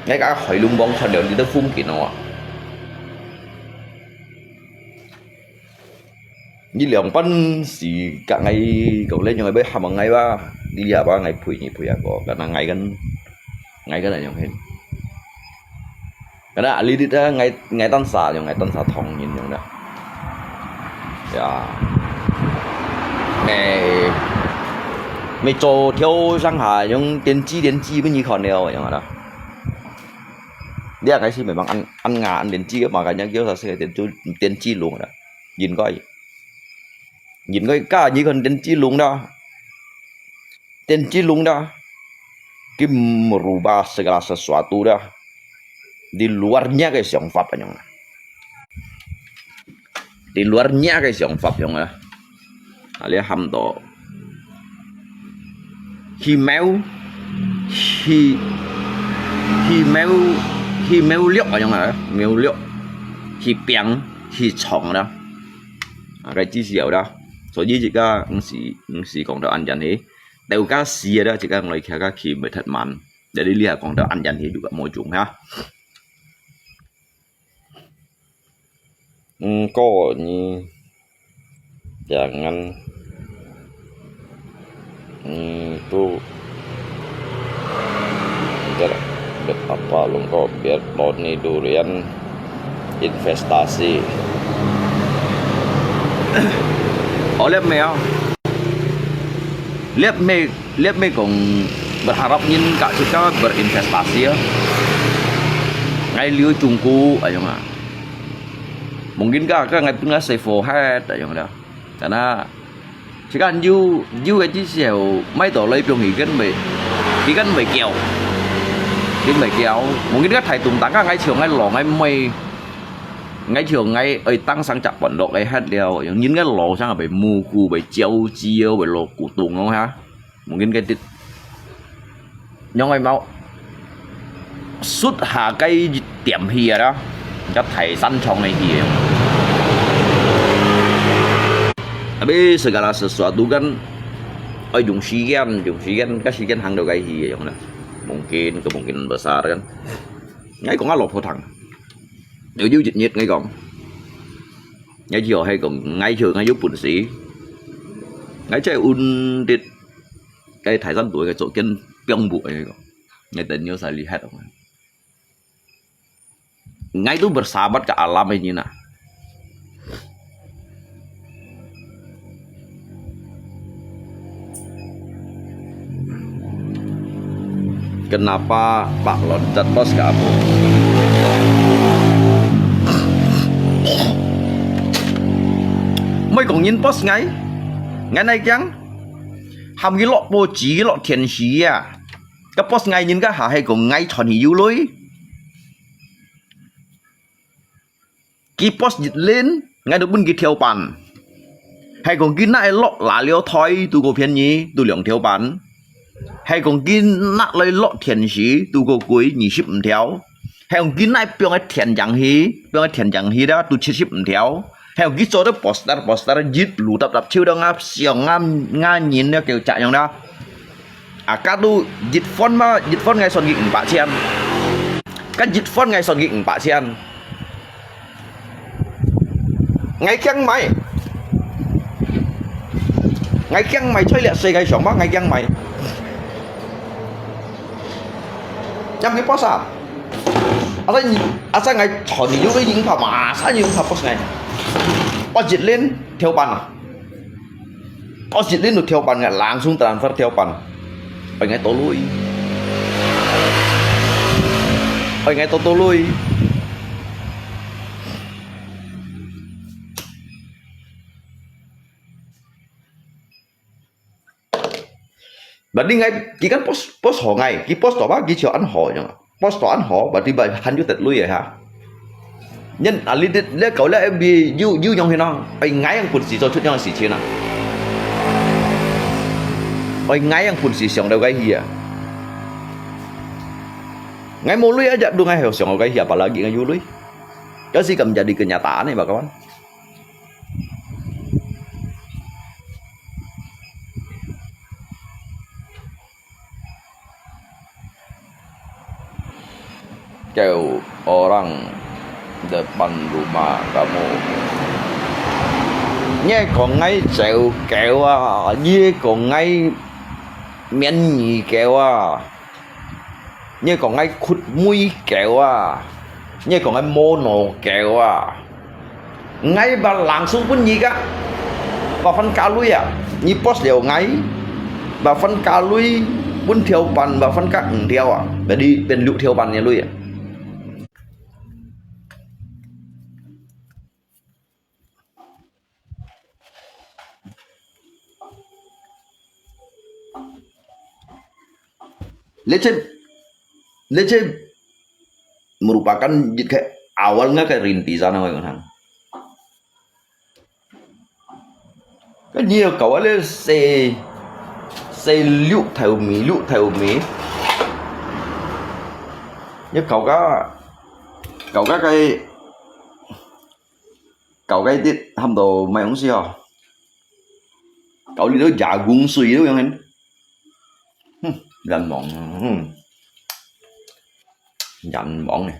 ，𠊎甲海龍王看了你都風景哦啊！你兩班時甲𠊎講，你用个要喊𠊎吧，你也把𠊎陪你陪啊哥，敢若𠊎跟，𠊎跟人用hin。 Karena lilit dah ngai, ngai tansa, yang ngai tansa thong nyin yang dah. Ya. Ngai, ngai cho theo sang ha, yang 電視，電視 pun nyi khon leo yang dah. Dia kai si memang an, an nga an 電視 makanya kêu sa se 電視，電視 lung dah. Yin koi. Yin koi ka nyi khon 電視 lung dah. 電視 lung dah, ki merubah segala sesuatu dah. Di luarnya 个想法 anyong. Di luarnya 个想法 anyong dah. Alia ham to. Hi meu, hi, hi meu, hi meu liok anyong dah. Meu liok, hi piang, hi chong dah. 啊，該至少啦。所以自家毋係，毋係講到恁樣去，到家死啊，自家來徛家去毋會忒慢。Jadi你也講到恁樣去就無用哈。嗯，過年，jangan，嗯，都，biar, biar apa lungko, biar Tony Durian investasi. Oh, lihat meh, oh. Lihat meh, lihat meh kong berharap nyin kak suka berinvestasi ya. Ngai liu Trung Quốc, ayong ah. Mungkin kak, kak ngai pun ngai say forehead, ayong dah. Karena自家有，有个至少買到來放佢跟袂，佢跟袂叫，佢袂叫。Mungkin kak Thái Tùng tang kak ngai chiều ngai lòng ngai mui, ngai chiều ngai ơi tăng sang chặt bọn lộc ai hết liao, yang nhìn ngai lòng sang bị mù cù, bị chéo chiêu, bị lộc cù tùng không ha. Mungkin cái tít. Nhong ai mau. Sút hà cái điểm hìa đó. Cho thầy sẵn trong này hìa. Tapi segala sesuatu kan, ơi, dùng 時間, dùng 時間, cái 時間 hàng đầu cái hìa, yang dah. Mungkin, kemungkinan besar kan. Ngai kong alo pho thang. Nếu như dịch nhiệt ngai kong. Ngai chiều hay kong, ngai chiều ngai yuk pun si. Ngai chạy un dit. Cái thời gian tuổi cái chỗ kiên piong bu ấy kong. Ngai tên nhớ sai li hết kong. Ngai tu bersahabat ke alam ini nah. Kenapa Pak Loncat pos kamu? Mới kong nyin pos ngai. Ngai nai kiang. Ham ki lok po chi ki lok thian shi ya. 該post𠊎人該下係講𠊎賺佢有鐳。佢post一輪，𠊎就分佢條半。係講佢拿落拉了台，都過便宜，都兩條半。係講佢拿來落電視，都過貴，二十五條。係講佢拿放个電影去，放个電影去啦，都七十五條。係講佢做到poster，poster，一路搭搭，手到𠊎想𠊎，𠊎人了，叫這樣啦。啊，假如一分嘛，一分𠊎算佢五百千。該一分𠊎算佢五百千。𠊎驚買，𠊎驚買在這世界上嘛，𠊎驚買。Yang pergi puasa. Asal ni, asal ngai chon ni juga yung pa, masa yung tapos ngai. Pajit lin, theo pan ah. Pajit lin, theo pan ngai, langsung transfer theo pan. Oi ngai tolui. Oi ngai tolui. Berarti ngai, ki kan pos, pos ho ngai, ki pos to ba, ki chio an ho nyong. Pos to an ho, berarti ba han yu tet lui ya ha. Nyen ali dit le kau le bi yu, yu nyong hin nong. Ai ngai yang pun si cho chut nyong si chin na. Ai ngai yang pun si siang dau gai hi ya. Ngai mo lui aja du ngai heo siang dau gai hi, apalagi ngai yu lui. Kasi kam jadi kenyataan ni ba kawan. Kêu orang depan rumah kamu. Ngai kong ngai chèo kéo à, ngai kong ngai miễn nhị kéo à. Ngai kong ngai khut mui kéo à. Ngai kong ngai mono kéo à. Ngai ba langsung pun nyi ka. Ba phan ka lui à. Nyi pos liao ngai. Ba phan ka lui pun thiao pan, ba phan ka ng thiao à. Ba di pen lu thiao pan nyi lui à. Leceh, leceh merupakan jit ke awalnya ke rintisan awai ngan. Kan nyi kau ale se, se liu thau mi, liu thau mi. Nyi kau ka, kau ka kai, kau kai dit ham do mai ong si ho. Kau li do jagung sui do yang hen. Hmm, yan mong. Hmm. Yan mong ni.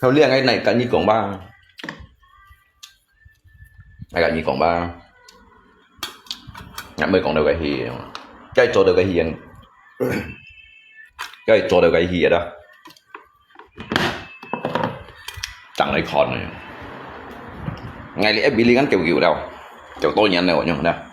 Hau liang ai nai kan ni kong ba. Ai kan ni kong ba. Ngai mui kong dau kai hi. Kai cho dau kai hi yang. Kai cho dau kai hi da. Chẳng ai khon này. Ngày lễ bì linh ăn kiểu kiểu đâu. Kiểu tôi nhắn đâu nhưng mà.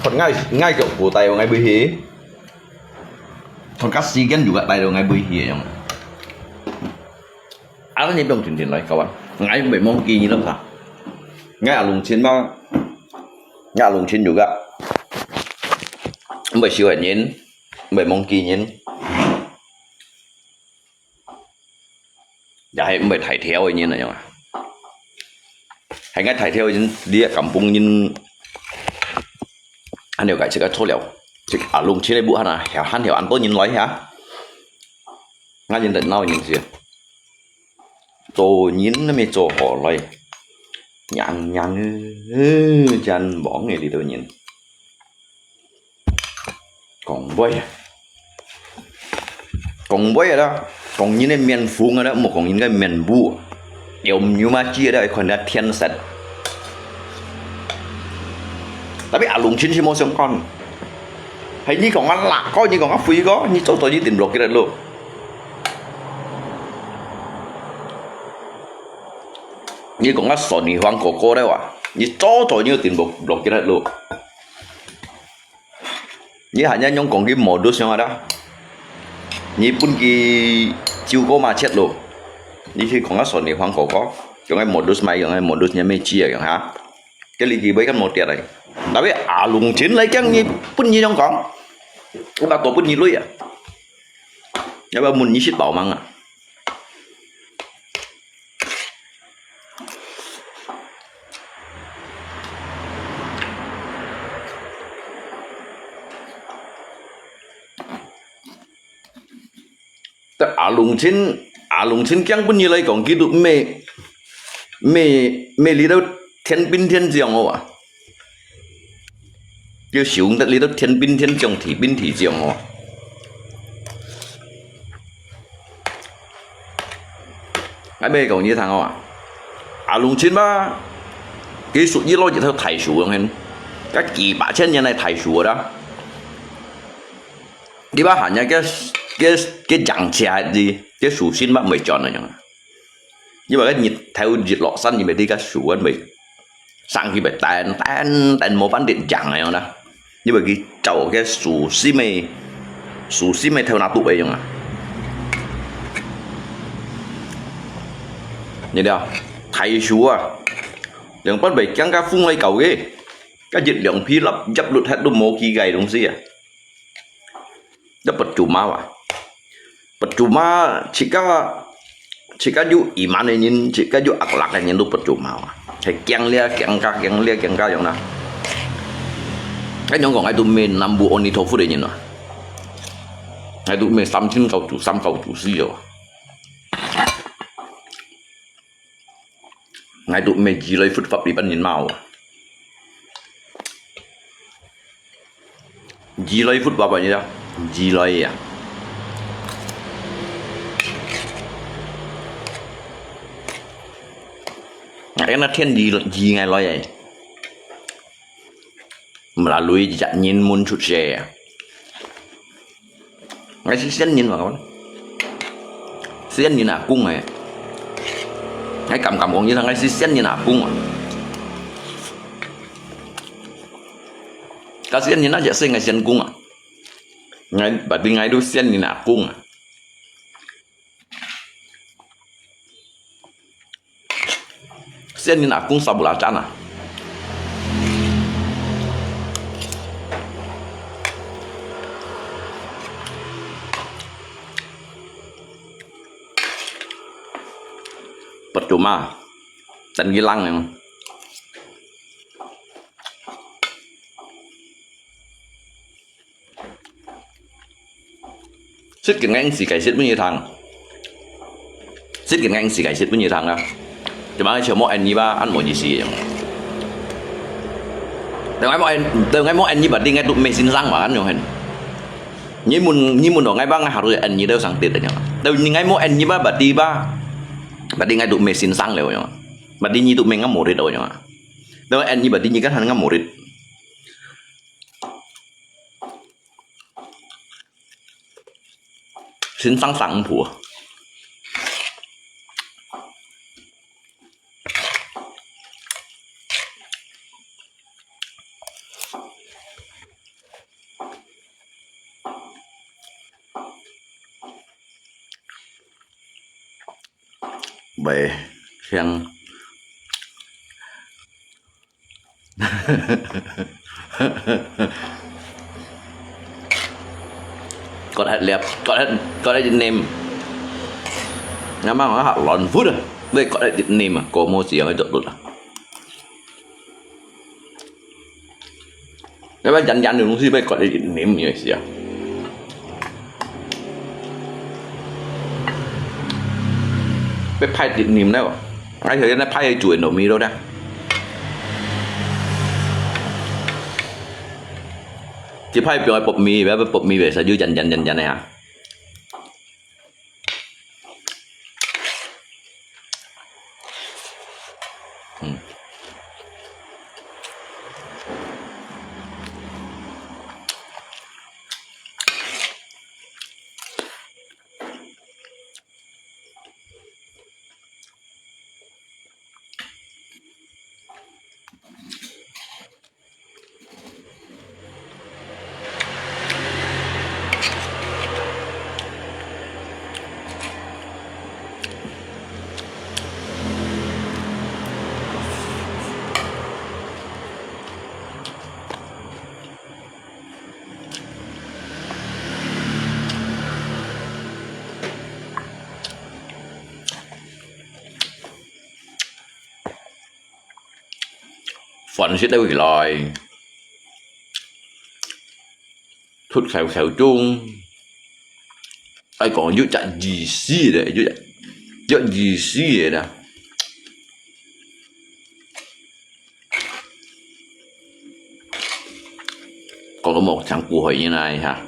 Còn ngay ngay kiểu của tay vào ngay bì hí. Còn các sĩ gắn juga tay vào ngay bì hí nhưng. Ala ni dong tin tin lai kawan. Ngai mui mong ki ni lắm sa. Ngai alung chin ma. Ngai alung chin juga. Mui siu nyin. Mui mong ki nyin. Ya hai mui thai thiao nyin na yang. Hai ngai thai thiao nyin dia kampung nyin. Anh yêu cái chỉ có thôi liao. Chỉ alung chin bu hana. Heo han heo ăn tôi nyin lai ha. Ngai nyin tận nau nyin sia. Tô nyin nó mới tô hò lòi. Nhang nhang ư, chân bóng này đi tô nyin. Kong bôi. Kong bôi đó. Kong nyin cái miền phung đó, một kong nyin cái miền bu. Yêu như mà chia đó, còn đã thiên sạch. Tapi alung chin si mô siang con. Hay nyi kong ăn lạ có, nyi kong ăn phui có, nyi châu tô nyi tin blok kia luôn. Nyi kong ăn sổ nyi hoang kô kô đấy wa. Nyi châu tô nyi tin blok, blok kia luôn. 你還要用講佢modus樣啊啦？你分佢九個嘛切咯，你去講啊說你黃哥哥，講个modus買，講个modus你乜知啊，講哈？這裡佢會个無跌來。Tapi阿龍錢來講，你分你樣講，我把多分你鐳啊，要不要問你食飽嗎啊？ 但阿龍錢，阿龍錢講分你來講，佢都毋係，毋係，毋係裡肚天兵天將哦啊。 就想得裡肚天兵天將、地兵地將哦。𠊎乜講你聽哦啊，阿龍錢嘛，佢屬於落一頭大樹樣形，該幾百千年來大樹个啦。你把喊人家个，个，个養起來，个樹身嘛毋會轉个樣啊。 因為該日頭一落山，因為這個樹根會生起會彈彈彈，無辦法養个樣啦。因為佢照該樹心个，樹心个頭那度个樣啊。你了，大樹啊，兩半會驚該風來搞个，該一兩皮落，入落忒都無幾个東西啊。 Dah percuma啊。Percuma，自家，自家有iman个人，自家有akhlak个人都percuma啊。係驚了，驚家，驚了，驚家樣啦。該樣講，𠊎都毋係南無阿彌陀佛个人啊。𠊎都毋係三千教主，三教主師哦。 𠊎都毋係如來佛法裡背人嘛哦。如來佛法个呀，如來呀。𠊎那天如，如來來个。 Melalui jalan人mun出世啊。𠊎係仙人嘛，講。仙人阿公哎。𠊎敢敢講，你聽，𠊎係仙人阿公啊。該仙人啊，就係𠊎仙公啊。𠊎，berarti𠊎都仙人阿公啊。 仙人阿公沙布拉赞啊。Percuma，真个冷啊。 識个硬是解釋分你聽。識个硬是解釋分你聽啊。Cuma全部安尼吧，安無意思樣。等𠊎無安，等𠊎無安尼吧，應該都無先生嘛，安樣hen。你問，你問到𠊎吧，𠊎下都安尼都上跌个樣。等你𠊎無安尼吧，berarti吧，berarti𠊎都無先生了樣。Berarti你都無𠊎無跌了樣啊。等安尼吧，berarti你kan han𠊎無跌。 先生上婆。喂，香。 Got head liap, got head, got head name. Nama ngah lon food. Wei got head name, komo siang itu lah. Nama jangan-jangan dulu sih, wei got head name ya siang. Wei pai head name lah. Ai, saya nak pai jual no mi lo dah. Chỉ phải bịa bột mì, bịa bột mì về sao dư dần dần dần dần này hả? Ừ. 趕食兜起來，出口口中，愛講有隻意思咧，有隻，有意思个啦。講到無像古代人啊，哈。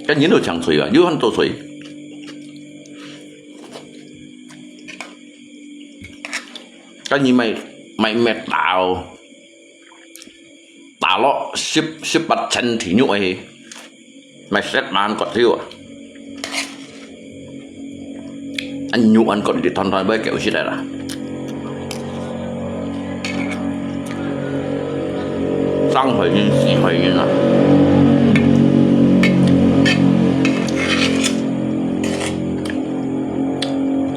該人都像嘴啊，有很多嘴。該人買，買，買刀，打落十，十八層地獄个，買十萬個條啊！ 恁肉恁骨一團團，會噭死个啦。生害人、死害人啊！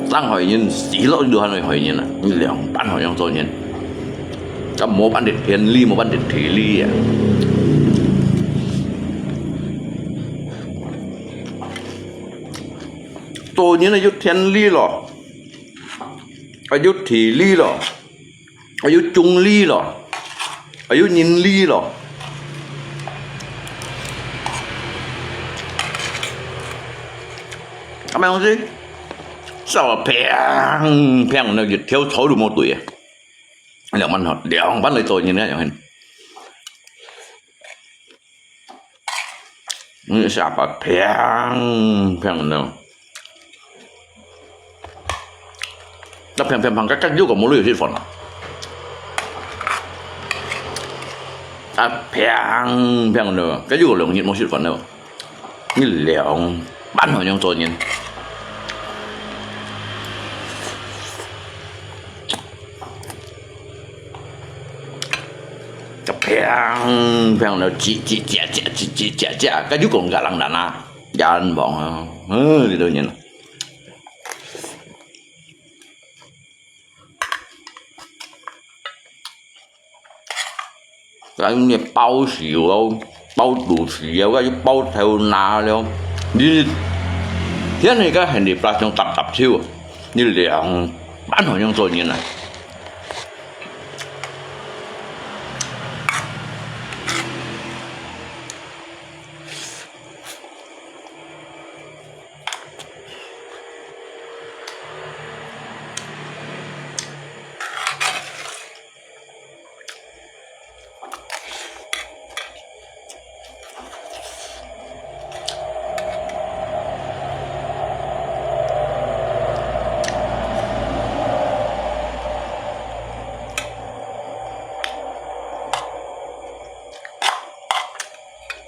生害人、死落去都還會害人啊！你兩班好樣做人，該無辦法天理，無辦法地理啊！ 做人啊，有天理咯，啊，有地理咯，啊，有種理咯，啊，有人理咯。啊，麼个東西？照砰砰，該一條草都無對啊！兩班吼，兩班來做人啊，樣形。 嗯，下巴砰砰呢。該砰砰砰，該，該有個無有食飯啊？啊，砰砰呢，該有個兩日無食飯了。你兩班好樣做人。 砰砰了，吱吱喳喳，吱吱喳喳，該就講个人難啊，冤枉啊，嗯，這種人。 該你包手哦，包肚臍哦，該又包頭那了。你，天你个很你巴掌搭搭手，你兩班好樣做人啊！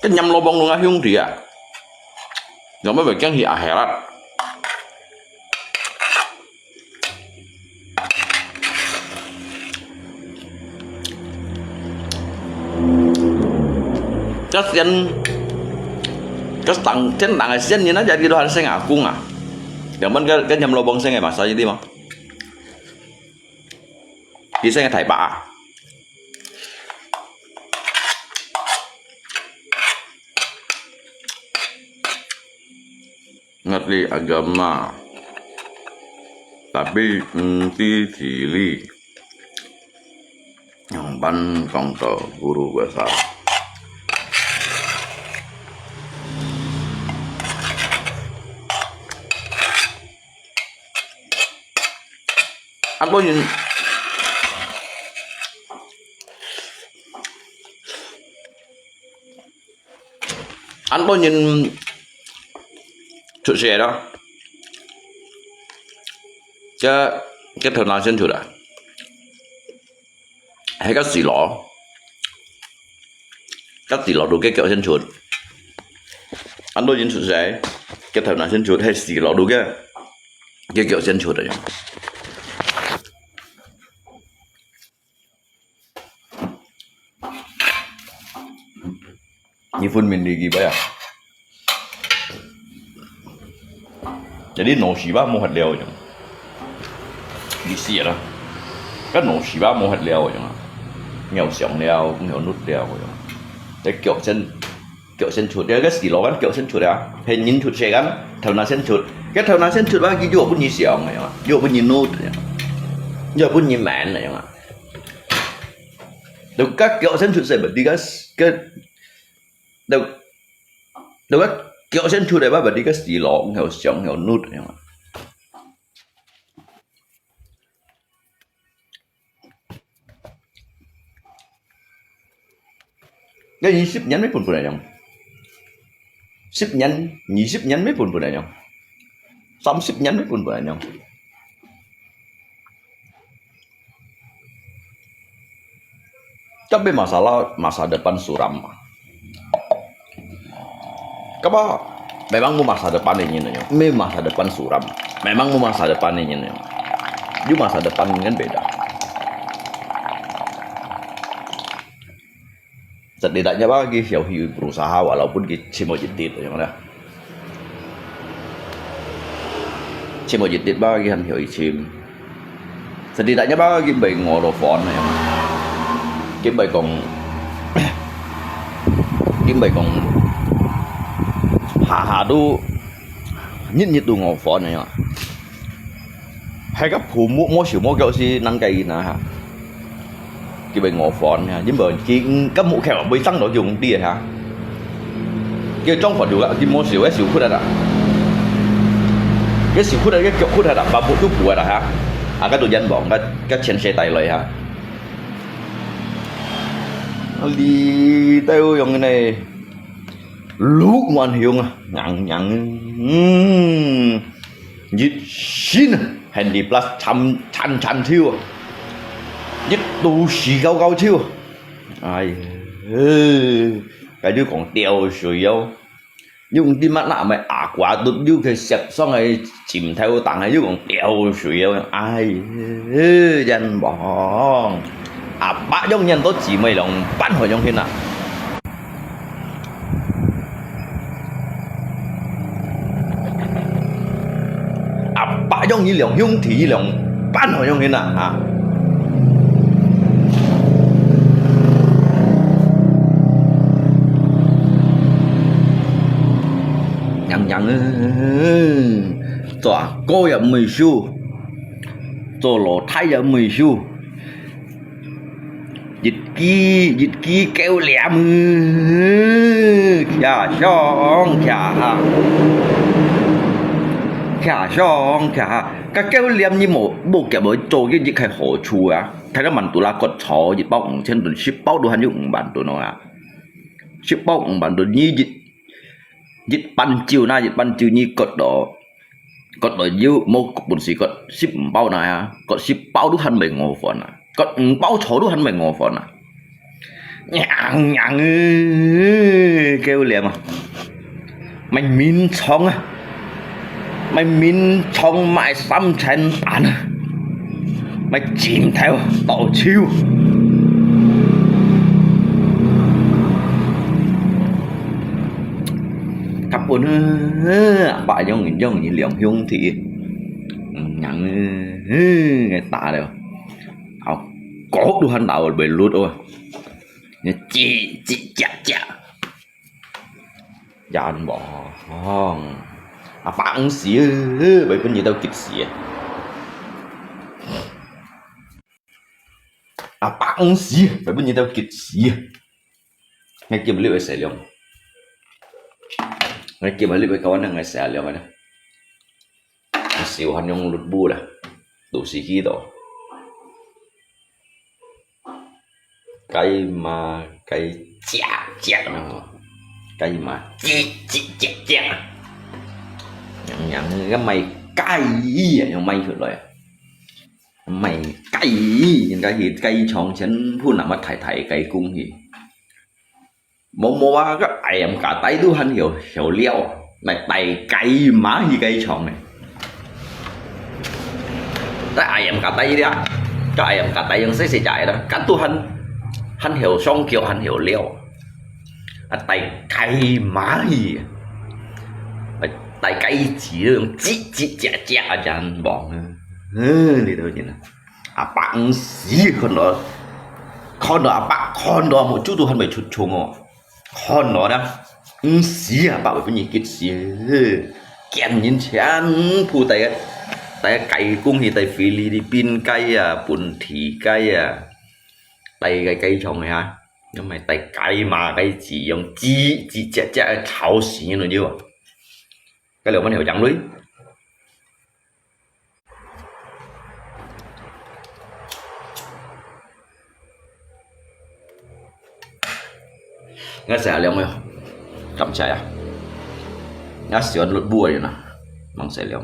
該醃蘿蔔攏啊兄弟啊，仰會袂驚去阿兄啦？ 該仙，該當，天頂个仙人啊，這裡都還生阿公啊。兩班該，該醃蘿蔔生个嘛，啥意思嘛？佢生个大伯啊。 Ngerti agama, tapi ngerti diri. Yang pan kong to guru bahasa. Apa yun? 恁多人出世咯，這，這頭那先出啊，係个死咯，个死咯，都个腳先出。恁多人出世，這頭那先出，係死咯，都个，个腳先出个。 你分明你幾擺啊？Jadi腦屎吧無法了樣，意思啦。該腦屎吧無法了樣啊，尿上了，尿нү了樣。這腳先，腳先出，這个死咯，腳先出啊，係人出世个，頭那先出。該頭那先出啊，佢又分你想个樣啊，又分你怒个樣啊，又分你慢个樣啊。就該腳先出世，不知該該就就該腳先出來，不知該死咯，又想又怒个樣啊。 該二十年乜分分來用，十年、二十年乜分分來用，三十年乜分分來用。Tapi masalah masa depan suram. Kapa, memang mu masa depan ingin aja. Me masa depan suram. Memang mu masa depan ingin aja. Yu masa depan ingin beda. Setidaknya bagi siau hiu berusaha walaupun ki cimo jedit aja mana. Cimo jedit bagi han hiu cim. Setidaknya bagi bai ngoro phone aja. Ki bai kong Kim bai kong, ha ha tu, nhit nhit tu ngau phone ya. Hai ka phu mu mo siu mo kau si nang kai na ha. Kim bai ngau phone ya, Kim bai ki ka mu kau bai sang do yung ti ha. Ki trong phone juga ki mo siu siu khut ada. Ki siu khut ada, ki khut ada, ba bu tu bu ada ha. Aga tu jan bong ka ka chen se tai lai ha. Li tao yong ne, luk wan hiong ah, nhang nhang. Hmm. Yit sin, Handy Plus cham chan chan thiu. Yit tu si gao gao thiu. Ai, eh, cái đứa còn tiêu sủi dâu. Yung ti mat na mai a kua tut yu ke siap song ai chim thau tang ai yu kong tiau sui ai, yan bong. A pa yong yan to chi mai long pan ho yong hin a. A pa yong yi liang yung ti yi liang pan ho yong hin a ha. Nhang nhang ơi, 做阿哥也毋會輸，做老弟也毋會輸。一支一支狗臉，徛上徛下，徛上徛下。該狗臉你無無夾來做，佢一個好處啊！大家萬度啦，割草一包五千噸，十包都還有五萬噸哦啊！十包五萬噸，你一一半酒那一半酒你割到 割來有無本事割十五包那啊，割十包都還袂餓飯啊，割五包草都還袂餓飯啊。娘娘欸，狗臉啊，買眠床啊，買眠床買三千萬啊，買枕頭到手。 Kapun, apa yang yang ni liang hiong ti. Nhang, ta liao. Au, kok Tuhan tahu belut oh. Ni ci ci cak cak. Yan bong. Apa ang si, bai pun ni tau kit si. Apa ang si, bai pun ni tau kit si. Ngai kim liu ai sai liong. Ngai kim liu ai kawan ngai sai liong ai. Siu han yong lut bu la. Tu si ki to. Cái mà cái chẹt chẹt nó. Cái mà chẹt chẹt chẹt chẹt. Nhang nhang cái mày cái gì vậy? Mày khử rồi. Mày cái gì? Cái gì? Cái chọn chén phun nằm mà thải thải cái cung gì? Mô mô a, cái ai em cả tay tu hẳn hiểu hiểu liao. Này tay cái mà hi cái chọn này. Cái ai em cả tay đi à. Cái ai em cả tay yang sê sê chạy đó. Cái tu hẳn hẳn hiểu song kiểu hẳn hiểu liao. À, tay cái mà hi. Tay cái chỉ chỉ chỉ chỉ chỉ à, chẳng bỏng. Ừ, đi đâu chứ nào. 啊，白死，看到，看到阿伯，看到目珠都還未出蟲哦，看到呢，毋死啊，阿伯會分你激死。驚人全部帶个，帶个雞公去，帶菲律賓雞啊，本地雞啊，帶个雞腸个哈，因為帶雞嫲个雞，用雞，雞隻隻个吵死人了就。該兩萬條洋鐳。 𠊎食涼了，感謝啊！𠊎喜歡抔布个人啊，吂食涼，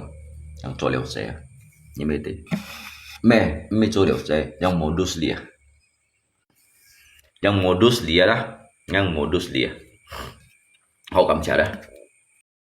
想做了事啊，你乜得，咩，毋係做了事，yang modus dia，yang modus dia啦，yang modus dia，好感謝啦。